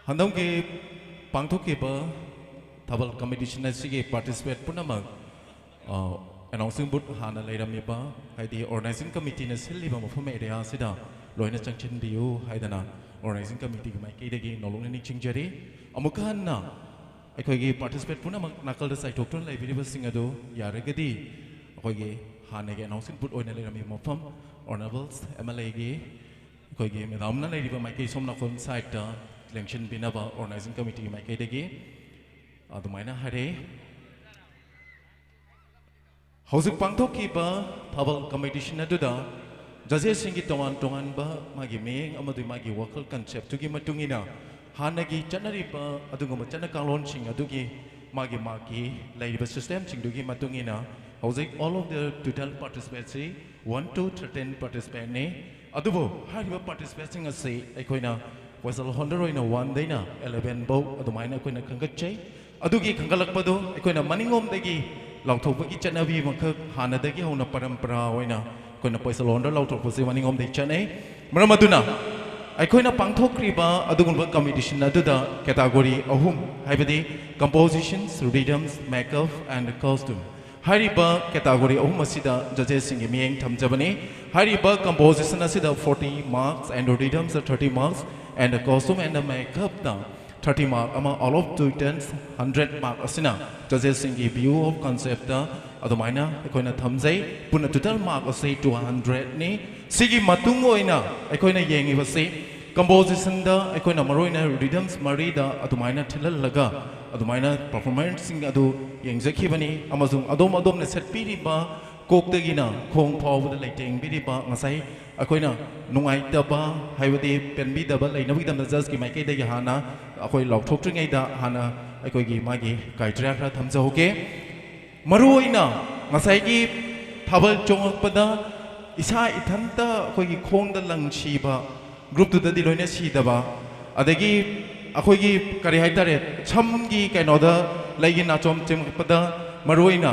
ꯍꯟꯗꯛꯀꯤ ꯄꯥꯡꯊꯣꯛꯈꯤꯕ ꯊꯥꯕꯜ ꯀꯝꯄꯤꯇꯤꯁꯟ ꯑꯁꯤꯒꯤ ꯄꯥꯔꯇꯤꯁꯤꯄꯦꯠ ꯄꯨꯝꯅꯃꯛ, ꯑ, ꯑꯦꯅꯥꯎꯟꯁꯤꯡ ꯕꯨꯠ ꯍꯥꯟꯅ ꯂꯩꯔꯝꯃꯤꯕ, ꯍꯥꯏꯗꯤ ꯑꯣꯔꯒꯅꯥꯏꯖꯤꯡ ꯀꯃꯤꯇꯤꯅ ꯁꯤꯜꯂꯤꯕ ꯃꯐꯝ ꯑꯦꯔꯤꯌꯥ ꯑꯁꯤꯗ ꯂꯣꯏꯅ ꯆꯪꯁꯤꯟꯕꯤꯌꯨ ꯍꯥꯏꯗꯅ ꯑꯣꯔꯒꯅꯥꯏꯖꯤꯡ ꯀꯃꯤꯇꯤꯒꯤ ꯃꯥꯏꯀꯩꯗꯒꯤ ꯅꯧꯂꯨꯛꯅ ꯅꯤꯡꯁꯤꯡꯖꯔꯤ꯫ ꯑꯃꯨꯛꯀ ꯍꯟꯅ ꯑꯩꯈꯣꯏꯒꯤ ꯄꯥꯔꯇꯤꯁꯤꯄꯦꯠ ꯄꯨꯝꯅꯃꯛ ꯅꯥꯀꯜꯗ ꯆꯥꯏꯊꯣꯛꯇꯨꯅ ꯂꯩꯕꯤꯔꯤꯕꯁꯤꯡ ꯑꯗꯨ ꯌꯥꯔꯒꯗꯤ ꯑꯩꯈꯣꯏꯒꯤ ꯍꯥꯟꯅꯒꯤ ꯑꯦꯅꯥꯎꯟꯁꯤꯡ ꯕꯨꯠ ꯑꯣꯏꯅ ꯂꯩꯔꯝꯃꯤꯕ ꯃꯐꯝ, ꯑꯣꯅꯔꯦꯕꯜꯁ ꯑꯦꯝ ꯑꯦꯜ ꯑꯦꯒꯤ ꯑꯩꯈꯣꯏꯒꯤ ꯃꯦꯗꯥꯝꯅ ꯂꯩꯔꯤꯕ ꯃꯥꯏꯀꯩ ꯁꯣꯝ ꯅꯥꯀꯣꯡ ꯁꯥꯏꯠꯇ ꯂꯦꯡꯁꯤꯟꯕꯤꯅꯕ ꯑꯣꯔꯒꯅꯥꯏꯖꯤꯡ ꯀꯃꯤꯇꯤꯒꯤ ꯃꯥꯏꯀꯩꯗꯒꯤ ꯑꯗꯨꯃꯥꯏꯅ ꯍꯥꯏꯔꯛꯏ꯫ ꯍꯧꯖꯤꯛ ꯄꯥꯡꯊꯣꯛꯈꯤꯕ ꯊꯥꯕꯜ ꯀꯝꯄꯤꯇꯤꯁꯟ ꯑꯗꯨꯗ ꯖꯖꯦꯁꯁꯤꯡꯒꯤ ꯇꯣꯉꯥꯟ ꯇꯣꯉꯥꯟꯕ ꯃꯥꯒꯤ ꯃꯤꯠꯌꯦꯡ ꯑꯃꯗꯤ ꯃꯥꯒꯤ ꯋꯥꯈꯜ ꯀꯟꯁꯦꯞꯇꯨꯒꯤ ꯃꯇꯨꯡ ꯏꯟꯅ, ꯍꯥꯟꯅꯒꯤ ꯆꯠꯅꯔꯤꯕ ꯑꯗꯨꯒꯨꯝꯕ ꯆꯠꯅ ꯀꯥꯡꯂꯣꯟꯁꯤꯡ ꯑꯗꯨꯒꯤ ꯃꯥꯒꯤ ꯃꯥꯒꯤ ꯂꯩꯔꯤꯕ ꯁꯤꯁꯇꯦꯝꯁꯤꯡꯗꯨꯒꯤ ꯃꯇꯨꯡ ꯏꯟꯅ, ꯍꯧꯖꯤꯛ all of the total participants ꯁꯤ one to thirteen participant ꯅꯤ꯫ ꯑꯗꯨꯕꯨ ꯍꯥꯏꯔꯤꯕ ꯄꯥꯔꯇꯤꯁꯤꯄꯦꯠꯁꯤꯡ ꯑꯁꯤ ꯑꯩꯈꯣꯏꯅ ꯄꯣꯏꯁꯥ ꯍꯣꯜꯗꯔ ꯑꯣꯏꯅ ꯋꯥꯟꯗꯩꯅ ꯑꯦꯂꯦꯚꯦꯟ ꯐꯥꯎ ꯑꯗꯨꯃꯥꯏꯅ ꯑꯩꯈꯣꯏꯅ ꯈꯟꯒꯠꯆꯩ꯫ ꯑꯗꯨꯒꯤ ꯈꯟꯒꯠꯂꯛꯄꯗꯨ ꯑꯩꯈꯣꯏꯅ ꯃꯅꯤꯡꯂꯣꯝꯗꯒꯤ ꯂꯥꯎꯊꯣꯛꯄꯒꯤ ꯆꯠꯅꯕꯤ ꯑꯃꯈꯛ ꯍꯥꯟꯅꯗꯒꯤ ꯍꯧꯅ ꯄꯔꯝꯄꯔꯥ ꯑꯣꯏꯅ ꯑꯩꯈꯣꯏꯅ ꯄꯣꯏꯁꯥ ꯍꯣꯜꯗꯔ ꯂꯥꯎꯊꯣꯛꯄꯁꯤ ꯃꯅꯤꯡꯂꯣꯝꯗꯒꯤ ꯆꯠꯅꯩ꯫ ꯃꯔꯝ ꯑꯗꯨꯅ ꯑꯩꯈꯣꯏꯅ ꯄꯥꯡꯊꯣꯛꯈ꯭ꯔꯤꯕ ꯑꯗꯨꯒꯨꯝꯕ ꯀꯝꯄꯤꯇꯤꯁꯟ ꯑꯗꯨꯗ ꯀꯦꯇꯥꯒꯣꯔꯤ ꯑꯍꯨꯝ, ꯍꯥꯏꯕꯗꯤ compositions, rhythms, makeup and costume ꯍꯥꯏꯔꯤꯕ ꯀꯦꯇꯥꯒꯣꯔꯤ ꯑꯍꯨꯝ ꯑꯁꯤꯗ ꯖꯖꯦꯁꯁꯤꯡꯒꯤ ꯃꯤꯠꯌꯦꯡ ꯊꯝꯖꯕꯅꯤ꯫ ꯍꯥꯏꯔꯤꯕ composition ꯑꯁꯤꯗ forty marks and rhythms thirty marks and costume and makeupꯅ thirty mark ꯑꯃ, all of total hundred mark ꯑꯁꯤꯅ ꯖꯖꯦꯁꯁꯤꯡꯒꯤ view of conceptꯇ ꯑꯗꯨꯃꯥꯏꯅ ꯑꯩꯈꯣꯏꯅ ꯊꯝꯖꯩ꯫ ꯄꯨꯟꯅ total mark ꯑꯁꯤ two hundredꯅꯤ꯫ ꯁꯤꯒꯤ ꯃꯇꯨꯡ ꯑꯣꯏꯅ ꯑꯩꯈꯣꯏꯅ ꯌꯦꯡꯉꯤꯕꯁꯤ compositionꯗ ꯑꯩꯈꯣꯏꯅ ꯃꯔꯨꯑꯣꯏꯅ rhythms ꯃꯔꯤꯗ ꯑꯗꯨꯃꯥꯏꯅ ꯊꯤꯜꯍꯜꯂꯒ ꯑꯗꯨꯃꯥꯏꯅ performanceꯁꯤꯡ ꯑꯗꯨ ꯌꯦꯡꯖꯈꯤꯕꯅꯤ꯫ ꯑꯃꯁꯨꯡ ꯑꯗꯣꯝ ꯑꯗꯣꯝꯅ ꯁꯦꯠꯄꯤꯔꯤꯕ ꯀꯣꯛꯇꯒꯤꯅ ꯈꯣꯡ ꯐꯥꯎꯕꯗ ꯂꯩꯇꯦꯡꯕꯤꯔꯤꯕ ꯉꯁꯥꯏ ꯑꯩꯈꯣꯏꯅ ꯅꯨꯡꯉꯥꯏꯇꯕ, ꯍꯥꯏꯕꯗꯤ ꯄꯦꯟꯕꯤꯗꯕ ꯂꯩꯅꯕꯒꯤꯗꯃꯛꯇ ꯖꯖꯀꯤ ꯃꯥꯏꯀꯩꯗꯒꯤ ꯍꯥꯟꯅ ꯑꯩꯈꯣꯏ ꯂꯥꯎꯊꯣꯛꯇ꯭ꯔꯤꯉꯩꯗ ꯍꯥꯟꯅ ꯑꯩꯈꯣꯏꯒꯤ ꯃꯥꯒꯤ criteria ꯈꯔ ꯊꯝꯖꯍꯧꯒꯦ꯫ ꯃꯔꯨꯑꯣꯏꯅ ꯉꯁꯥꯏꯒꯤ ꯊꯥꯕꯜ ꯆꯣꯡꯉꯛꯄꯗ ꯏꯁꯥ ꯏꯊꯟꯇ ꯑꯩꯈꯣꯏꯒꯤ ꯈꯣꯡꯗ ꯂꯪ ꯁꯤꯕ, ꯒ꯭ꯔꯨꯞꯇꯨꯗꯗꯤ ꯂꯣꯏꯅ ꯁꯤꯗꯕ, ꯑꯗꯒꯤ ꯑꯩꯈꯣꯏꯒꯤ ꯀꯔꯤ ꯍꯥꯏꯇꯥꯔꯦ, ꯁꯝꯒꯤ ꯀꯩꯅꯣꯗ ꯂꯩꯒꯤ ꯅꯥꯆꯣꯝ ꯆꯤꯡꯉꯛꯄꯗ ꯃꯔꯨꯑꯣꯏꯅ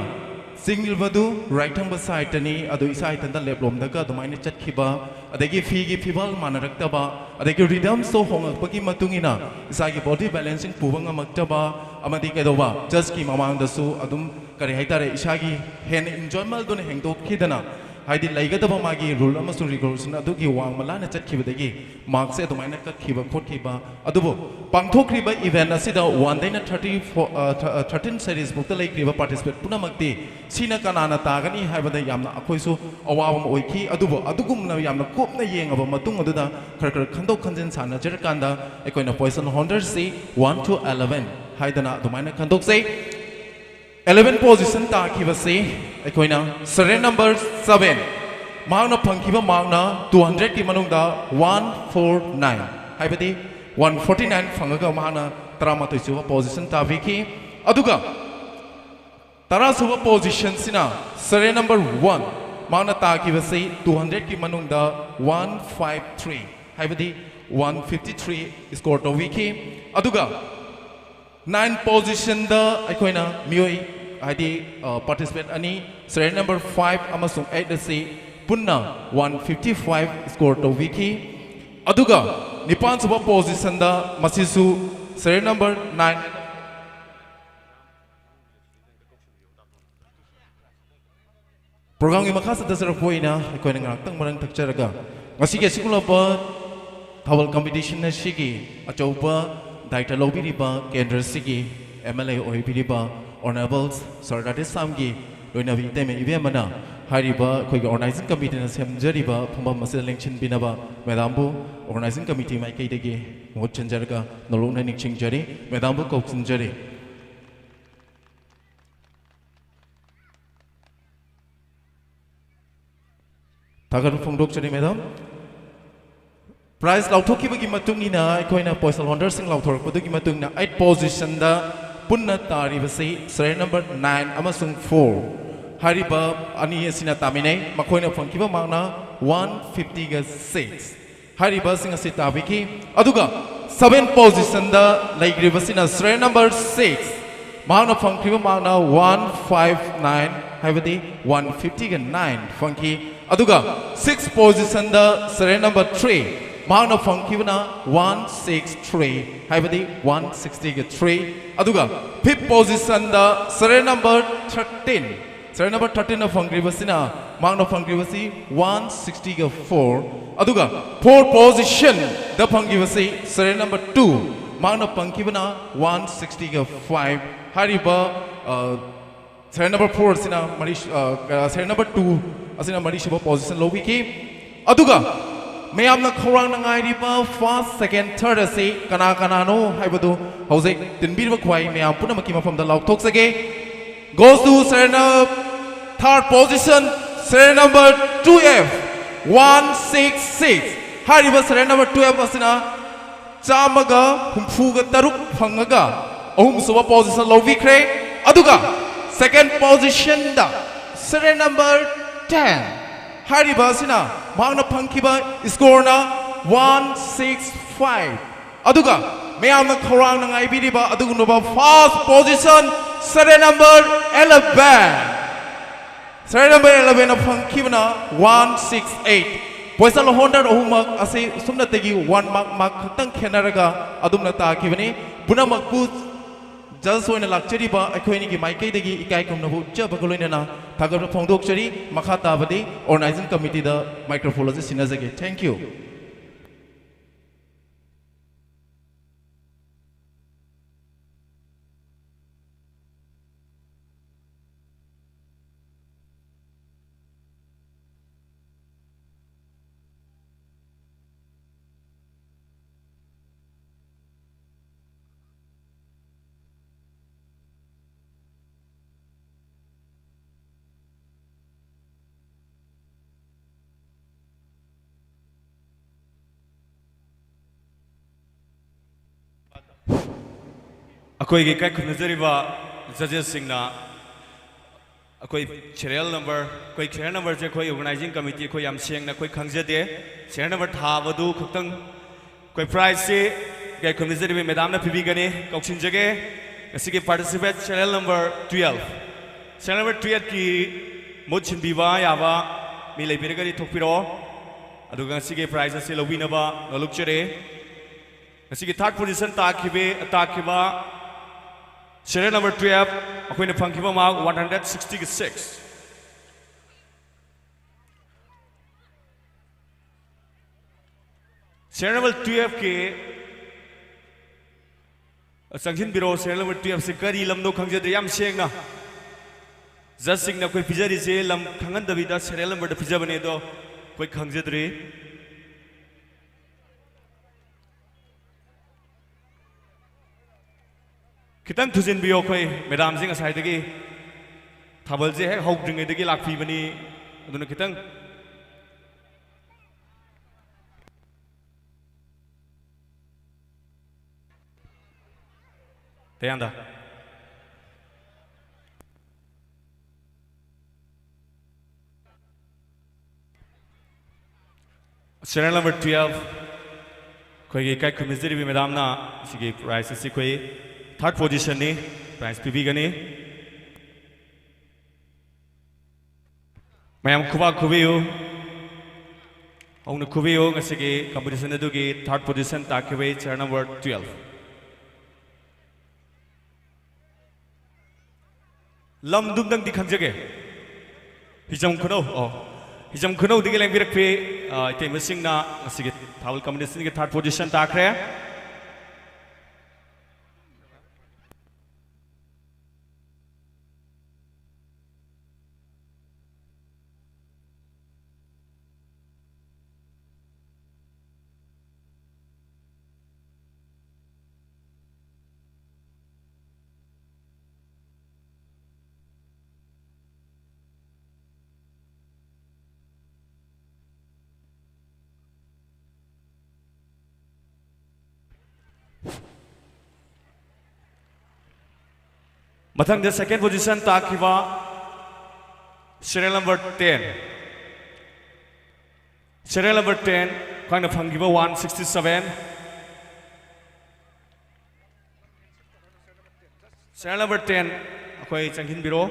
ꯆꯤꯡꯂꯤꯕꯗꯨ ꯔꯥꯏꯠ ꯊꯪꯕ ꯁꯥꯏꯠꯇꯅꯤ, ꯑꯗꯨ ꯏꯁꯥ ꯏꯊꯟꯇ ꯂꯦꯞꯂꯣꯝꯗꯒ ꯑꯗꯨꯃꯥꯏꯅ ꯆꯠꯈꯤꯕ, ꯑꯗꯒꯤ ꯐꯤꯒꯤ ꯐꯤꯕꯥꯜ ꯃꯥꯟꯅꯔꯛꯇꯕ, ꯑꯗꯒꯤ ꯔꯤꯗꯝꯁꯇꯣ ꯍꯣꯡꯂꯛꯄꯒꯤ ꯃꯇꯨꯡ ꯏꯟꯅ ꯏꯁꯥꯒꯤ ꯕꯣꯗꯤ ꯕꯦꯂꯦꯟꯁꯤꯡ ꯄꯨꯕ ꯉꯝꯃꯛꯇꯕ, ꯑꯃꯗꯤ ꯀꯩꯗꯧꯕ, ꯖꯁꯀꯤ ꯃꯃꯥꯡꯗꯁꯨ ꯑꯗꯨꯝ ꯀꯔꯤ ꯍꯥꯏꯇꯥꯔꯦ, ꯏꯁꯥꯒꯤ ꯍꯦꯟꯅ ꯏꯟꯖꯣꯏꯃꯦꯟꯗꯨꯅ ꯍꯦꯟꯗꯣꯛꯈꯤꯗꯅ, ꯍꯥꯏꯗꯤ ꯂꯩꯒꯗꯕ ꯃꯥꯒꯤ ꯔꯨꯜ ꯑꯃꯁꯨꯡ ꯔꯤꯒꯨꯂꯦꯁꯟ ꯑꯗꯨꯒꯤ ꯋꯥꯡꯃ ꯂꯥꯟꯅ ꯆꯠꯈꯤꯕꯗꯒꯤ ꯃꯥꯔꯛꯁꯦ ꯑꯗꯨꯃꯥꯏꯅ ꯀꯛꯈꯤꯕ ꯈꯣꯠꯈꯤꯕ꯫ ꯑꯗꯨꯕꯨ ꯄꯥꯡꯊꯣꯛꯈ꯭ꯔꯤꯕ ꯏꯚꯦꯟ ꯑꯁꯤꯗ ꯋꯥꯟꯗꯩꯅ ꯊꯥꯔꯇꯤ ꯐꯣꯔ, ꯑ, ꯊ-, ꯑ, ꯊꯥꯔꯇꯤꯟ ꯁꯦꯔꯤꯁ ꯐꯥꯎꯗ ꯂꯩꯈ꯭ꯔꯤꯕ ꯄꯥꯔꯇꯤꯁꯤꯄꯦꯠ ꯄꯨꯝꯅꯃꯛꯇꯤ ꯁꯤꯅ ꯀꯅꯥꯅ ꯇꯥꯒꯅꯤ ꯍꯥꯏꯕꯗ ꯌꯥꯝꯅ ꯑꯩꯈꯣꯏꯁꯨ ꯑꯋꯥꯕ ꯑꯃ ꯑꯣꯏꯈꯤ꯫ ꯑꯗꯨꯕꯨ ꯑꯗꯨꯒꯨꯝꯅ ꯌꯥꯝꯅ ꯀꯨꯞꯅ ꯌꯦꯡꯉꯕ ꯃꯇꯨꯡ ꯑꯗꯨꯗ ꯈꯔ ꯈꯔ ꯈꯟꯗꯣꯛ ꯈꯟꯖꯤꯟ ꯁꯥꯟꯅꯖꯔꯀꯥꯟꯗ ꯑꯩꯈꯣꯏꯅ ꯄꯣꯖꯤꯁꯟ ꯍꯣꯜꯗꯔꯁꯤ one to eleven ꯍꯥꯏꯗꯅ ꯑꯗꯨꯃꯥꯏꯅ ꯈꯟꯗꯣꯛꯆꯩ꯫ ꯑꯦꯂꯦꯚꯦꯟ ꯄꯣꯖꯤꯁꯟ ꯇꯥꯈꯤꯕꯁꯤ ꯑꯩꯈꯣꯏꯅ ꯁꯦꯔꯤꯌꯦꯜ ꯅꯝꯕꯔ ꯁꯚꯦꯟ, ꯃꯍꯥꯛꯅ ꯐꯪꯈꯤꯕ ꯃꯥꯔꯛꯅ ꯇꯨ ꯍꯟꯗ꯭ꯔꯦꯠꯀꯤ ꯃꯅꯨꯡꯗ ꯋꯥꯟ ꯐꯣꯔ ꯅꯥꯏꯟ, ꯍꯥꯏꯕꯗꯤ ꯋꯥꯟ ꯐꯣꯔꯇꯤ ꯅꯥꯏꯟ ꯐꯪꯉꯒ ꯃꯍꯥꯛꯅ ꯇꯔꯥꯃꯥꯊꯣꯏ ꯁꯨꯕ ꯄꯣꯖꯤꯁꯟ ꯇꯥꯕꯤꯈꯤ꯫ ꯑꯗꯨꯒ ꯇꯔꯥ ꯁꯨꯕ ꯄꯣꯖꯤꯁꯟꯁꯤꯅ ꯁꯦꯔꯤꯌꯦꯜ ꯅꯝꯕꯔ ꯋꯥꯟ, ꯃꯍꯥꯛꯅ ꯇꯥꯈꯤꯕꯁꯤ ꯇꯨ ꯍꯟꯗ꯭ꯔꯦꯠꯀꯤ ꯃꯅꯨꯡꯗ ꯋꯥꯟ ꯐꯥꯏꯚ ꯊ꯭ꯔꯤ, ꯍꯥꯏꯕꯗꯤ ꯋꯥꯟ ꯐꯤꯐꯇꯤ ꯊ꯭ꯔꯤ ꯁ꯭ꯀꯣꯔ ꯇꯧꯕꯤꯈꯤ꯫ ꯑꯗꯨꯒ ꯅꯥꯏꯟ ꯄꯣꯖꯤꯁꯟꯗ ꯑꯩꯈꯣꯏꯅ ꯃꯤꯑꯣꯏ, ꯍꯥꯏꯗꯤ, ꯑ, ꯄꯥꯔꯇꯤꯁꯤꯄꯦꯟ ꯑꯅꯤ, ꯁꯦꯔꯤꯌꯦꯜ ꯅꯝꯕꯔ ꯐꯥꯏꯚ ꯑꯃꯁꯨꯡ ꯑꯩꯠ ꯑꯁꯤ ꯄꯨꯟꯅ ꯋꯥꯟ ꯐꯤꯐꯇꯤ ꯐꯥꯏꯚ ꯁ꯭ꯀꯣꯔ ꯇꯧꯕꯤꯈꯤ꯫ ꯑꯗꯨꯒ ꯅꯤꯄꯥꯟ ꯁꯨꯕ ꯄꯣꯖꯤꯁꯟꯗ ꯃꯁꯤꯁꯨ ꯁꯦꯔꯤꯌꯦꯜ ꯅꯝꯕꯔ ꯅꯥꯏꯟ ꯄ꯭ꯔꯣꯒ꯭ꯔꯥꯝꯒꯤ ꯃꯈꯥ ꯆꯠꯊꯖꯔꯛꯄ ꯑꯣꯏꯅ ꯑꯩꯈꯣꯏꯅ ꯉꯥꯏꯍꯥꯛꯇꯪ ꯃꯔꯪ ꯊꯛꯆꯔꯒ, ꯉꯁꯤꯒꯤ ꯑꯁꯤꯒꯨꯝꯂꯕ ꯊꯧꯒꯜ ꯀꯝꯄꯤꯇꯤꯁꯟ ꯑꯁꯤꯒꯤ ꯑꯆꯧꯕ ꯗꯥꯏꯇ ꯂꯧꯕꯤꯔꯤꯕ ꯀꯦꯟꯗ꯭ꯔꯁꯤꯒꯤ ꯑꯦꯝ ꯑꯦꯜ ꯑꯦ ꯑꯣꯏꯕꯤꯔꯤꯕ ꯑꯣꯅꯔꯦꯕꯜ ꯁꯔꯗꯥꯔ ꯏꯁꯂꯥꯝꯒꯤ ꯂꯣꯏꯅꯕꯤ ꯏꯇꯩꯃ ꯏꯕꯦꯝꯃꯅ ꯍꯥꯏꯔꯤꯕ ꯑꯩꯈꯣꯏꯒꯤ ꯑꯣꯔꯒꯅꯥꯏꯖꯤꯡ ꯀꯃꯤꯇꯤꯅ ꯁꯦꯝꯖꯔꯤꯕ ꯐꯝꯐꯝ ꯑꯁꯤꯗ ꯂꯦꯡꯁꯤꯟꯕꯤꯅꯕ ꯃꯦꯗꯥꯝꯕꯨ ꯑꯣꯔꯒꯅꯥꯏꯖꯤꯡ ꯀꯃꯤꯇꯤ ꯃꯥꯏꯀꯩꯗꯒꯤ ꯃꯍꯨꯠ ꯁꯤꯟꯖꯔꯒ ꯅꯣꯂꯨꯛꯅ ꯅꯤꯡꯁꯤꯡꯖꯔꯤ꯫ ꯃꯦꯗꯥꯝꯕꯨ ꯀꯧꯁꯤꯟꯖꯔꯤ꯫ ꯊꯥꯒꯠꯄ ꯐꯣꯡꯗꯣꯛꯆꯔꯤ, ꯃꯦꯗꯥꯝ꯫ ꯄ꯭ꯔꯥꯏꯖ ꯂꯥꯎꯊꯣꯛꯈꯤꯕꯒꯤ ꯃꯇꯨꯡ ꯏꯟꯅ, ꯑꯩꯈꯣꯏꯅ ꯄꯣꯖꯤꯁꯟ ꯍꯣꯜꯗꯔꯁꯤꯡ ꯂꯥꯎꯊꯣꯔꯛꯄꯗꯨꯒꯤ ꯃꯇꯨꯡ ꯏꯟꯅ, ꯑꯩꯠ ꯄꯣꯖꯤꯁꯟꯗ ꯄꯨꯟꯅ ꯇꯥꯔꯤꯕꯁꯤ ꯁꯦꯔꯤꯌꯦꯜ ꯅꯝꯕꯔ ꯅꯥꯏꯟ ꯑꯃꯁꯨꯡ ꯐꯣꯔ ꯍꯥꯏꯔꯤꯕ ꯑꯅꯤ ꯑꯁꯤꯅ ꯇꯥꯃꯤꯟꯅꯩ꯫ ꯃꯈꯣꯏꯅ ꯐꯪꯈꯤꯕ ꯃꯥꯔꯛꯅ ꯋꯥꯟ ꯐꯤꯐꯇꯤꯒ ꯁꯤꯛꯁ꯫ ꯍꯥꯏꯔꯤꯕꯁꯤꯡ ꯑꯁꯤ ꯇꯥꯕꯤꯈꯤ꯫ ꯑꯗꯨꯒ ꯁꯚꯦꯟ ꯄꯣꯖꯤꯁꯟꯗ ꯂꯩꯈ꯭ꯔꯤꯕꯁꯤꯅ ꯁꯦꯔꯤꯌꯦꯜ ꯅꯝꯕꯔ ꯁꯤꯛꯁ, ꯃꯍꯥꯛꯅ ꯐꯪꯈꯤꯕ ꯃꯥꯔꯛꯅ ꯋꯥꯟ ꯐꯥꯏꯚ ꯅꯥꯏꯟ꯫ ꯍꯥꯏꯕꯗꯤ ꯋꯥꯟ ꯐꯤꯐꯇꯤꯒ ꯅꯥꯏꯟ ꯐꯪꯈꯤ꯫ ꯑꯗꯨꯒ ꯁꯤꯛꯁ ꯄꯣꯖꯤꯁꯟꯗ serial number three, ꯃꯍꯥꯛꯅ ꯐꯪꯈꯤꯕꯅ ꯋꯥꯟ ꯁꯤꯛꯁ ꯊ꯭ꯔꯤ, ꯍꯥꯏꯕꯗꯤ ꯋꯥꯟ ꯁꯤꯛꯁꯇꯤꯒ ꯊ꯭ꯔꯤ꯫ ꯑꯗꯨꯒ ꯐꯤꯐ ꯄꯣꯖꯤꯁꯟꯗ serial number thirteen, serial number thirteenꯅ ꯐꯪꯈ꯭ꯔꯤꯕꯁꯤꯅ, ꯃꯍꯥꯛꯅ ꯐꯪꯈ꯭ꯔꯤꯕꯁꯤ ꯋꯥꯟ ꯁꯤꯛꯁꯇꯤꯒ ꯐꯣꯔ꯫ ꯑꯗꯨꯒ ꯐꯣꯔ ꯄꯣꯖꯤꯁꯟꯗ ꯐꯪꯈꯤꯕꯁꯤ serial number two, ꯃꯍꯥꯛꯅ ꯐꯪꯈꯤꯕꯅ ꯋꯥꯟ ꯁꯤꯛꯁꯇꯤꯒ ꯐꯥꯏꯚ꯫ ꯍꯥꯏꯔꯤꯕ, ꯑ, serial number four ꯑꯁꯤꯅ ꯃꯔꯤ, ꯑ, serial number two ꯑꯁꯤꯅ ꯃꯔꯤꯁꯨꯕ ꯄꯣꯖꯤꯁꯟ ꯂꯧꯕꯤꯈꯤ꯫ ꯑꯗꯨꯒ ꯃꯌꯥꯝꯅ ꯈꯧꯔꯥꯡꯅ ꯉꯥꯏꯔꯤꯕ first, second, third ꯑꯁꯤ ꯀꯅꯥ ꯀꯅꯥꯅꯣ ꯍꯥꯏꯕꯗꯨ ꯍꯧꯖꯤꯛ ꯇꯤꯟꯕꯤꯔꯤꯕ ꯈ꯭ꯋꯥꯏ ꯃꯌꯥꯝ ꯄꯨꯝꯅꯃꯛꯀꯤ ꯃꯐꯝꯗ ꯂꯥꯎꯊꯣꯛꯆꯒꯦ꯫ Goes to serial number, third position, serial number two F one six six꯫ ꯍꯥꯏꯔꯤꯕ serial number two F ꯑꯁꯤꯅ ꯆꯥꯝꯃꯒ ꯍꯨꯝꯐꯨꯒ ꯇꯔꯨꯛ ꯐꯪꯉꯒ ꯑꯍꯨꯝꯁꯨꯕ ꯄꯣꯖꯤꯁꯟ ꯂꯧꯕꯤꯈ꯭ꯔꯦ꯫ ꯑꯗꯨꯒ ꯁꯦꯀꯦꯟ ꯄꯣꯖꯤꯁꯟꯗ serial number ten ꯍꯥꯏꯔꯤꯕ ꯑꯁꯤꯅ ꯃꯍꯥꯛꯅ ꯐꯪꯈꯤꯕ ꯁ꯭ꯀꯣꯔꯅ ꯋꯥꯟ ꯁꯤꯛꯁ ꯐꯥꯏꯚ꯫ ꯑꯗꯨꯒ ꯃꯌꯥꯝꯅ ꯈꯧꯔꯥꯡꯅ ꯉꯥꯏꯕꯤꯔꯤꯕ ꯑꯗꯨꯒꯨꯝꯂꯕ first position serial number eleven꯫ Serial number elevenꯅ ꯐꯪꯈꯤꯕꯅ one six eight. Position holder ꯑꯍꯨꯝꯃꯛ ꯑꯁꯤ ꯁꯨꯞꯅꯇꯒꯤ ꯋꯥꯟ ꯃꯥꯔꯛ, ꯃꯥꯔꯛ ꯈꯛꯇꯪ ꯈꯦꯠꯅꯔꯒ ꯑꯗꯨꯝꯅ ꯇꯥꯈꯤꯕꯅꯤ꯫ ꯄꯨꯝꯅꯃꯛꯄꯨ ꯖꯖ ꯑꯣꯏꯅ ꯂꯥꯛꯆꯔꯤꯕ ꯑꯩꯈꯣꯏ ꯑꯅꯤꯒꯤ ꯃꯥꯏꯀꯩꯗꯒꯤ ꯏꯀꯥꯏ ꯈꯨꯝꯅꯕ ꯎꯠꯆꯕꯒ ꯂꯣꯏꯅꯅ ꯊꯥꯒꯠꯄ ꯐꯣꯡꯗꯣꯛꯆꯔꯤ꯫ ꯃꯈꯥ ꯇꯥꯕꯗꯤ organizing committeeꯗ microphone ꯑꯁꯤ ꯁꯤꯟꯅꯖꯒꯦ꯫ Thank you꯫ ꯑꯩꯈꯣꯏꯒꯤ ꯏꯀꯥꯏ ꯈꯨꯝꯅꯖꯔꯤꯕ ꯖꯖꯦꯁꯁꯤꯡꯅ ꯑꯩꯈꯣꯏ serial number, ꯑꯩꯈꯣꯏ serial numberꯁꯦ ꯑꯩꯈꯣꯏ organizing committee ꯑꯩꯈꯣꯏ ꯌꯥꯝ ꯁꯦꯡꯅ ꯑꯩꯈꯣꯏ ꯈꯪꯖꯗꯦ꯫ Serial number ꯊꯥꯕꯗꯨ ꯈꯛꯇꯪ ꯑꯩꯈꯣꯏ prizeꯁꯤ ꯏꯀꯥꯏ ꯈꯨꯝꯅꯖꯔꯤꯕ ꯃꯦꯗꯥꯝꯅ ꯄꯤꯕꯤꯒꯅꯤ꯫ ꯀꯧꯁꯤꯟꯖꯒꯦ ꯉꯁꯤꯒꯤ participant serial number twelve꯫ Serial number twelve ꯀꯤ ꯃꯍꯨꯠ ꯁꯤꯟꯕꯤꯕ ꯌꯥꯕ ꯃꯤ ꯂꯩꯕꯤꯔꯒꯗꯤ ꯊꯣꯛꯄꯤꯔꯛꯑꯣ꯫ ꯑꯗꯨꯒ ꯉꯁꯤꯒꯤ prize ꯑꯁꯤ ꯂꯧꯕꯤꯅꯕ ꯅꯣꯜꯂꯨꯛꯆꯔꯤ꯫ ꯉꯁꯤꯒꯤ third position ꯇꯥꯈꯤꯕ, ꯇꯥꯈꯤꯕ serial number twelve, ꯑꯩꯈꯣꯏꯅ ꯐꯪꯈꯤꯕ mark one hundred sixty six꯫ Serial number twelve ꯀꯤ ꯆꯪꯁꯤꯟꯕꯤꯔꯛꯑꯣ꯫ Serial number twelve ꯁꯤ ꯀꯔꯤ ꯂꯝꯅꯣ ꯈꯪꯖꯗ꯭ꯔꯤ꯫ ꯌꯥꯝ ꯁꯦꯡꯅ judge ꯁꯤꯡꯅ ꯑꯩꯈꯣꯏ ꯄꯤꯖꯔꯤꯁꯦ ꯂꯝ ꯈꯪꯍꯟꯗꯕꯤꯗ serial number ꯗ ꯄꯤꯖꯕꯅꯦ, ꯑꯗꯣ ꯑꯩꯈꯣꯏ ꯈꯪꯖꯗ꯭ꯔꯤ꯫ ꯈꯤꯇꯪ ꯊꯨꯖꯤꯟꯕꯤꯌꯣ, ꯑꯩꯈꯣꯏ madam ꯁꯤ ꯉꯁꯥꯏꯗꯒꯤ ꯊꯥꯕꯜꯁꯦ ꯍꯦꯛ ꯍꯧꯗ꯭ꯔꯤꯉꯩꯗꯒꯤ ꯂꯥꯛꯄꯤꯕꯅꯤ, ꯑꯗꯨꯅ ꯈꯤꯇꯪ꯫ ꯇꯌꯥꯟꯗ꯫ Serial number twelve, ꯑꯩꯈꯣꯏꯒꯤ ꯏꯀꯥꯏ ꯈꯨꯝꯅꯖꯔꯤꯕ madam ꯅ ꯁꯤꯒꯤ prize ꯑꯁꯤ ꯑꯩꯈꯣꯏ third position ꯅꯤ, prize ꯄꯤꯕꯤꯒꯅꯤ꯫ ꯃꯌꯥꯝ ꯈꯨꯕꯥꯛ ꯈꯨꯕꯤꯌꯨ꯫ ꯍꯧꯅ ꯈꯨꯕꯤꯌꯨ꯫ ꯉꯁꯤꯒꯤ competition ꯑꯗꯨꯒꯤ third position ꯇꯥꯈꯤꯕ serial number twelve꯫ ꯂꯝꯗꯨꯝꯗꯪꯗꯤ ꯈꯪꯖꯒꯦ꯫ ꯍꯤꯖꯝ ꯈꯨꯅꯧ, ꯑꯣ, ꯍꯤꯖꯝ ꯈꯨꯅꯧꯗꯒꯤ ꯂꯦꯡꯕꯤꯔꯛꯄꯤ, ꯑ, ꯏꯇꯩꯃꯁꯤꯡꯅ ꯉꯁꯤꯒꯤ ꯊꯥꯕꯜ competition ꯒꯤ third position ꯇꯥꯈ꯭ꯔꯦ꯫ ꯃꯊꯪꯗ second position ꯇꯥꯈꯤꯕ serial number ten꯫ Serial number ten, ꯑꯩꯈꯣꯏꯅ ꯐꯪꯈꯤꯕ one sixty seven꯫ Serial number ten, ꯑꯩꯈꯣꯏ ꯆꯪꯁꯤꯟꯕꯤꯔꯣ꯫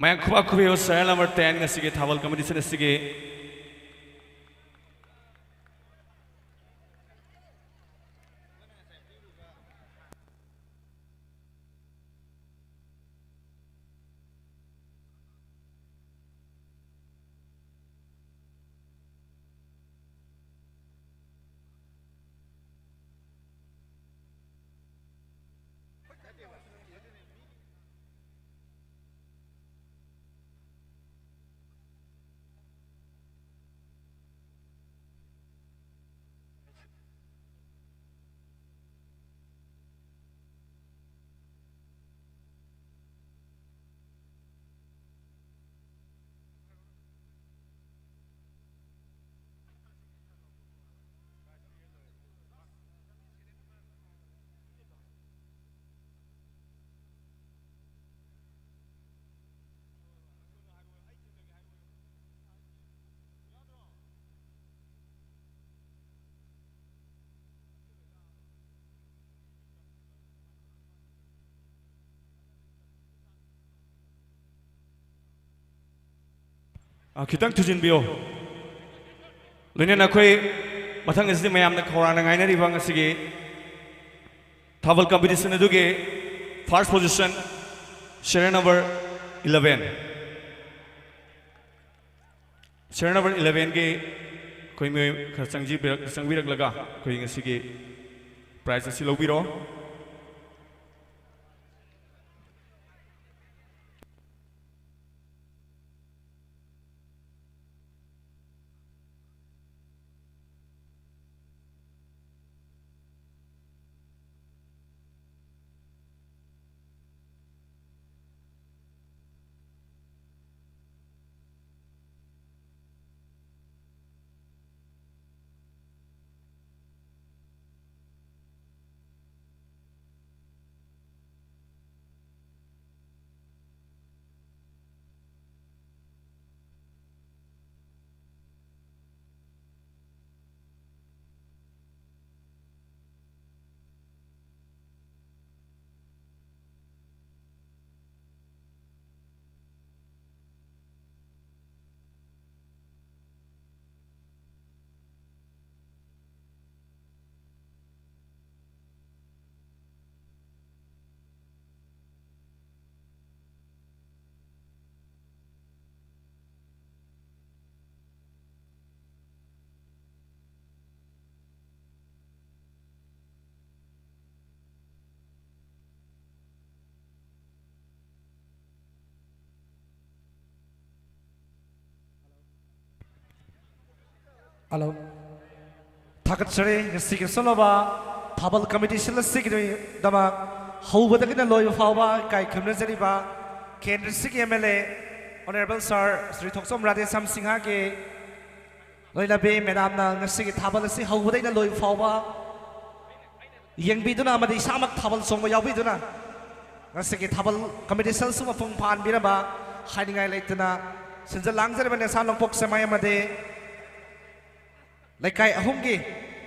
ꯃꯌꯥꯝ ꯈꯨꯕꯥꯛ ꯈꯨꯕꯤꯌꯨ, serial number ten ꯉꯁꯤꯒꯤ ꯊꯥꯕꯜ competition ꯑꯁꯤꯒꯤ꯫ ꯑ, ꯈꯤꯇꯪ ꯊꯨꯖꯤꯟꯕꯤꯌꯣ꯫ ꯂꯣꯏꯅꯅ ꯑꯩꯈꯣꯏ ꯃꯊꯪ ꯑꯁꯤꯗꯤ ꯃꯌꯥꯝꯅ ꯈꯧꯔꯥꯡꯅ ꯉꯥꯏꯅꯔꯤꯕ ꯉꯁꯤꯒꯤ ꯊꯥꯕꯜ competition ꯑꯗꯨꯒꯤ first position, serial number eleven꯫ Serial number elevenꯒꯤ ꯑꯩꯈꯣꯏ ꯃꯤꯑꯣꯏ ꯈꯔ ꯆꯪꯖꯤꯕꯤꯔꯛ-, ꯆꯪꯕꯤꯔꯛꯂꯒ ꯑꯩꯈꯣꯏ ꯉꯁꯤꯒꯤ prize ꯑꯁꯤ ꯂꯧꯕꯤꯔꯣ꯫ ꯍꯜꯂꯣ꯫ ꯊꯥꯒꯠꯆꯔꯤ ꯉꯁꯤꯒꯤ ꯁꯣꯂꯣꯕ ꯊꯥꯕꯜ ꯀꯝꯄꯤꯇꯤꯁꯟ ꯑꯁꯤꯒꯤꯗꯃꯛ ꯍꯧꯕꯗꯒꯤꯅ ꯂꯣꯏꯕ ꯐꯥꯎꯕ ꯏꯀꯥꯏ ꯈꯨꯝꯅꯖꯔꯤꯕ ꯀꯦꯟꯗ꯭ꯔꯁꯤꯒꯤ ꯑꯦꯝ ꯑꯦꯜ ꯑꯦ ꯑꯣꯅꯔꯦꯕꯜ ꯁꯥꯔ ꯁ꯭ꯔꯤ ꯊꯣꯛꯆꯣꯝ ꯔꯥꯙꯦꯁ꯭ꯌꯥꯝ ꯁꯤꯡꯍꯒꯤ ꯂꯣꯏꯅꯕꯤ ꯃꯦꯗꯥꯝꯅ ꯉꯁꯤꯒꯤ ꯊꯥꯕꯜ ꯑꯁꯤ ꯍꯧꯕꯗꯒꯤꯅ ꯂꯣꯏꯕ ꯐꯥꯎꯕ ꯌꯦꯡꯕꯤꯗꯨꯅ ꯑꯃꯗꯤ ꯏꯁꯥꯃꯛ ꯊꯥꯕꯜ ꯆꯣꯡꯕ ꯌꯥꯎꯕꯤꯗꯨꯅ ꯉꯁꯤꯒꯤ ꯊꯥꯕꯜ ꯀꯝꯄꯤꯇꯤꯁꯟꯁꯨ ꯃꯄꯨꯡ ꯐꯥꯍꯟꯕꯤꯔꯝꯕ ꯍꯥꯏꯅꯤꯡꯉꯥꯏ ꯂꯩꯇꯅ ꯁꯤꯟꯖ ꯂꯥꯡꯖꯔꯤꯕ ꯅꯦꯁꯥ ꯅꯣꯡꯄꯣꯛ ꯁꯦꯛꯃꯥꯏ ꯑꯃꯗꯤ ꯂꯩꯀꯥꯏ ꯑꯍꯨꯝꯒꯤ,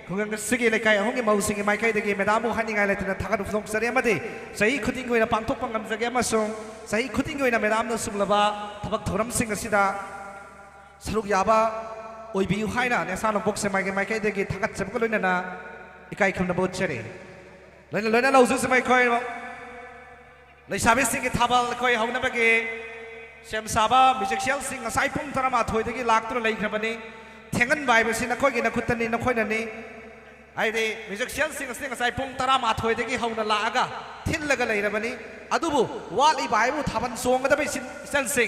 ꯈꯨꯡꯒꯪ ꯑꯁꯤꯒꯤ ꯂꯩꯀꯥꯏ ꯑꯍꯨꯝꯒꯤ ꯃꯧꯁꯤꯡꯒꯤ ꯃꯥꯏꯀꯩꯗꯒꯤ ꯃꯦꯗꯥꯝꯕꯨ ꯍꯥꯏꯅꯤꯡꯉꯥꯏ ꯂꯩꯇꯅ ꯊꯥꯒꯠꯄ ꯐꯣꯡꯗꯣꯛꯆꯔꯤ ꯑꯃꯗꯤ ꯆꯍꯤ ꯈꯨꯗꯤꯡꯒꯤ ꯑꯣꯏꯅ ꯄꯥꯡꯊꯣꯛꯄ ꯉꯝꯖꯒꯦ ꯑꯃꯁꯨꯡ ꯆꯍꯤ ꯈꯨꯗꯤꯡꯒꯤ ꯑꯣꯏꯅ ꯃꯦꯗꯥꯝꯅ ꯁꯤꯒꯨꯝꯂꯕ ꯊꯕꯛ ꯊꯧꯔꯝꯁꯤꯡ ꯑꯁꯤꯗ ꯁꯔꯨꯛ ꯌꯥꯕ ꯑꯣꯏꯕꯤꯌꯨ ꯍꯥꯏꯅ ꯅꯦꯁꯥ ꯅꯣꯡꯄꯣꯛ ꯁꯦꯛꯃꯥꯏꯒꯤ ꯃꯥꯏꯀꯩꯗꯒꯤ ꯊꯥꯒꯠꯆꯕꯒ ꯂꯣꯏꯅꯅ ꯏꯀꯥꯏ ꯈꯨꯝꯅꯕ ꯎꯠꯆꯔꯤ꯫ ꯂꯣꯏꯅ ꯂꯣꯏꯅ ꯂꯧꯖꯁꯤ ꯑꯩꯈꯣꯏ ꯂꯩꯁꯥꯕꯤꯁꯤꯡꯒꯤ ꯊꯥꯕꯜ ꯑꯩꯈꯣꯏ ꯍꯧꯅꯕꯒꯤ ꯁꯦꯝ ꯁꯥꯕ ꯃ꯭ꯌꯨꯖꯤꯛꯁꯤꯌꯥꯟꯁꯤꯡ ꯉꯁꯥꯏ ꯄꯨꯡ ꯇꯔꯥꯃꯥꯊꯣꯏꯗꯒꯤ ꯂꯥꯛꯇꯨꯅ ꯂꯩꯈ꯭ꯔꯕꯅꯤ꯫ ꯊꯦꯡꯍꯟꯕ ꯍꯥꯏꯕꯁꯤ ꯅꯈꯣꯏꯒꯤ ꯅꯈꯨꯠꯇꯅꯤ, ꯅꯈꯣꯏꯅꯅꯤ꯫ ꯍꯥꯏꯗꯤ ꯃ꯭ꯌꯨꯖꯤꯛꯁꯤꯌꯥꯟꯁꯤꯡ ꯑꯁꯤ ꯉꯁꯥꯏ ꯄꯨꯡ ꯇꯔꯥꯃꯥꯊꯣꯏꯗꯒꯤ ꯍꯧꯅ ꯂꯥꯛꯑꯒ ꯊꯤꯜꯂꯒ ꯂꯩꯔꯕꯅꯤ꯫ ꯑꯗꯨꯕꯨ ꯋꯥꯠꯂꯤꯕ ꯍꯥꯏꯕꯨ ꯊꯥꯕꯜ ꯆꯣꯡꯒꯗꯕ ꯏꯆꯤꯟ ꯏꯆꯟꯁꯤꯡ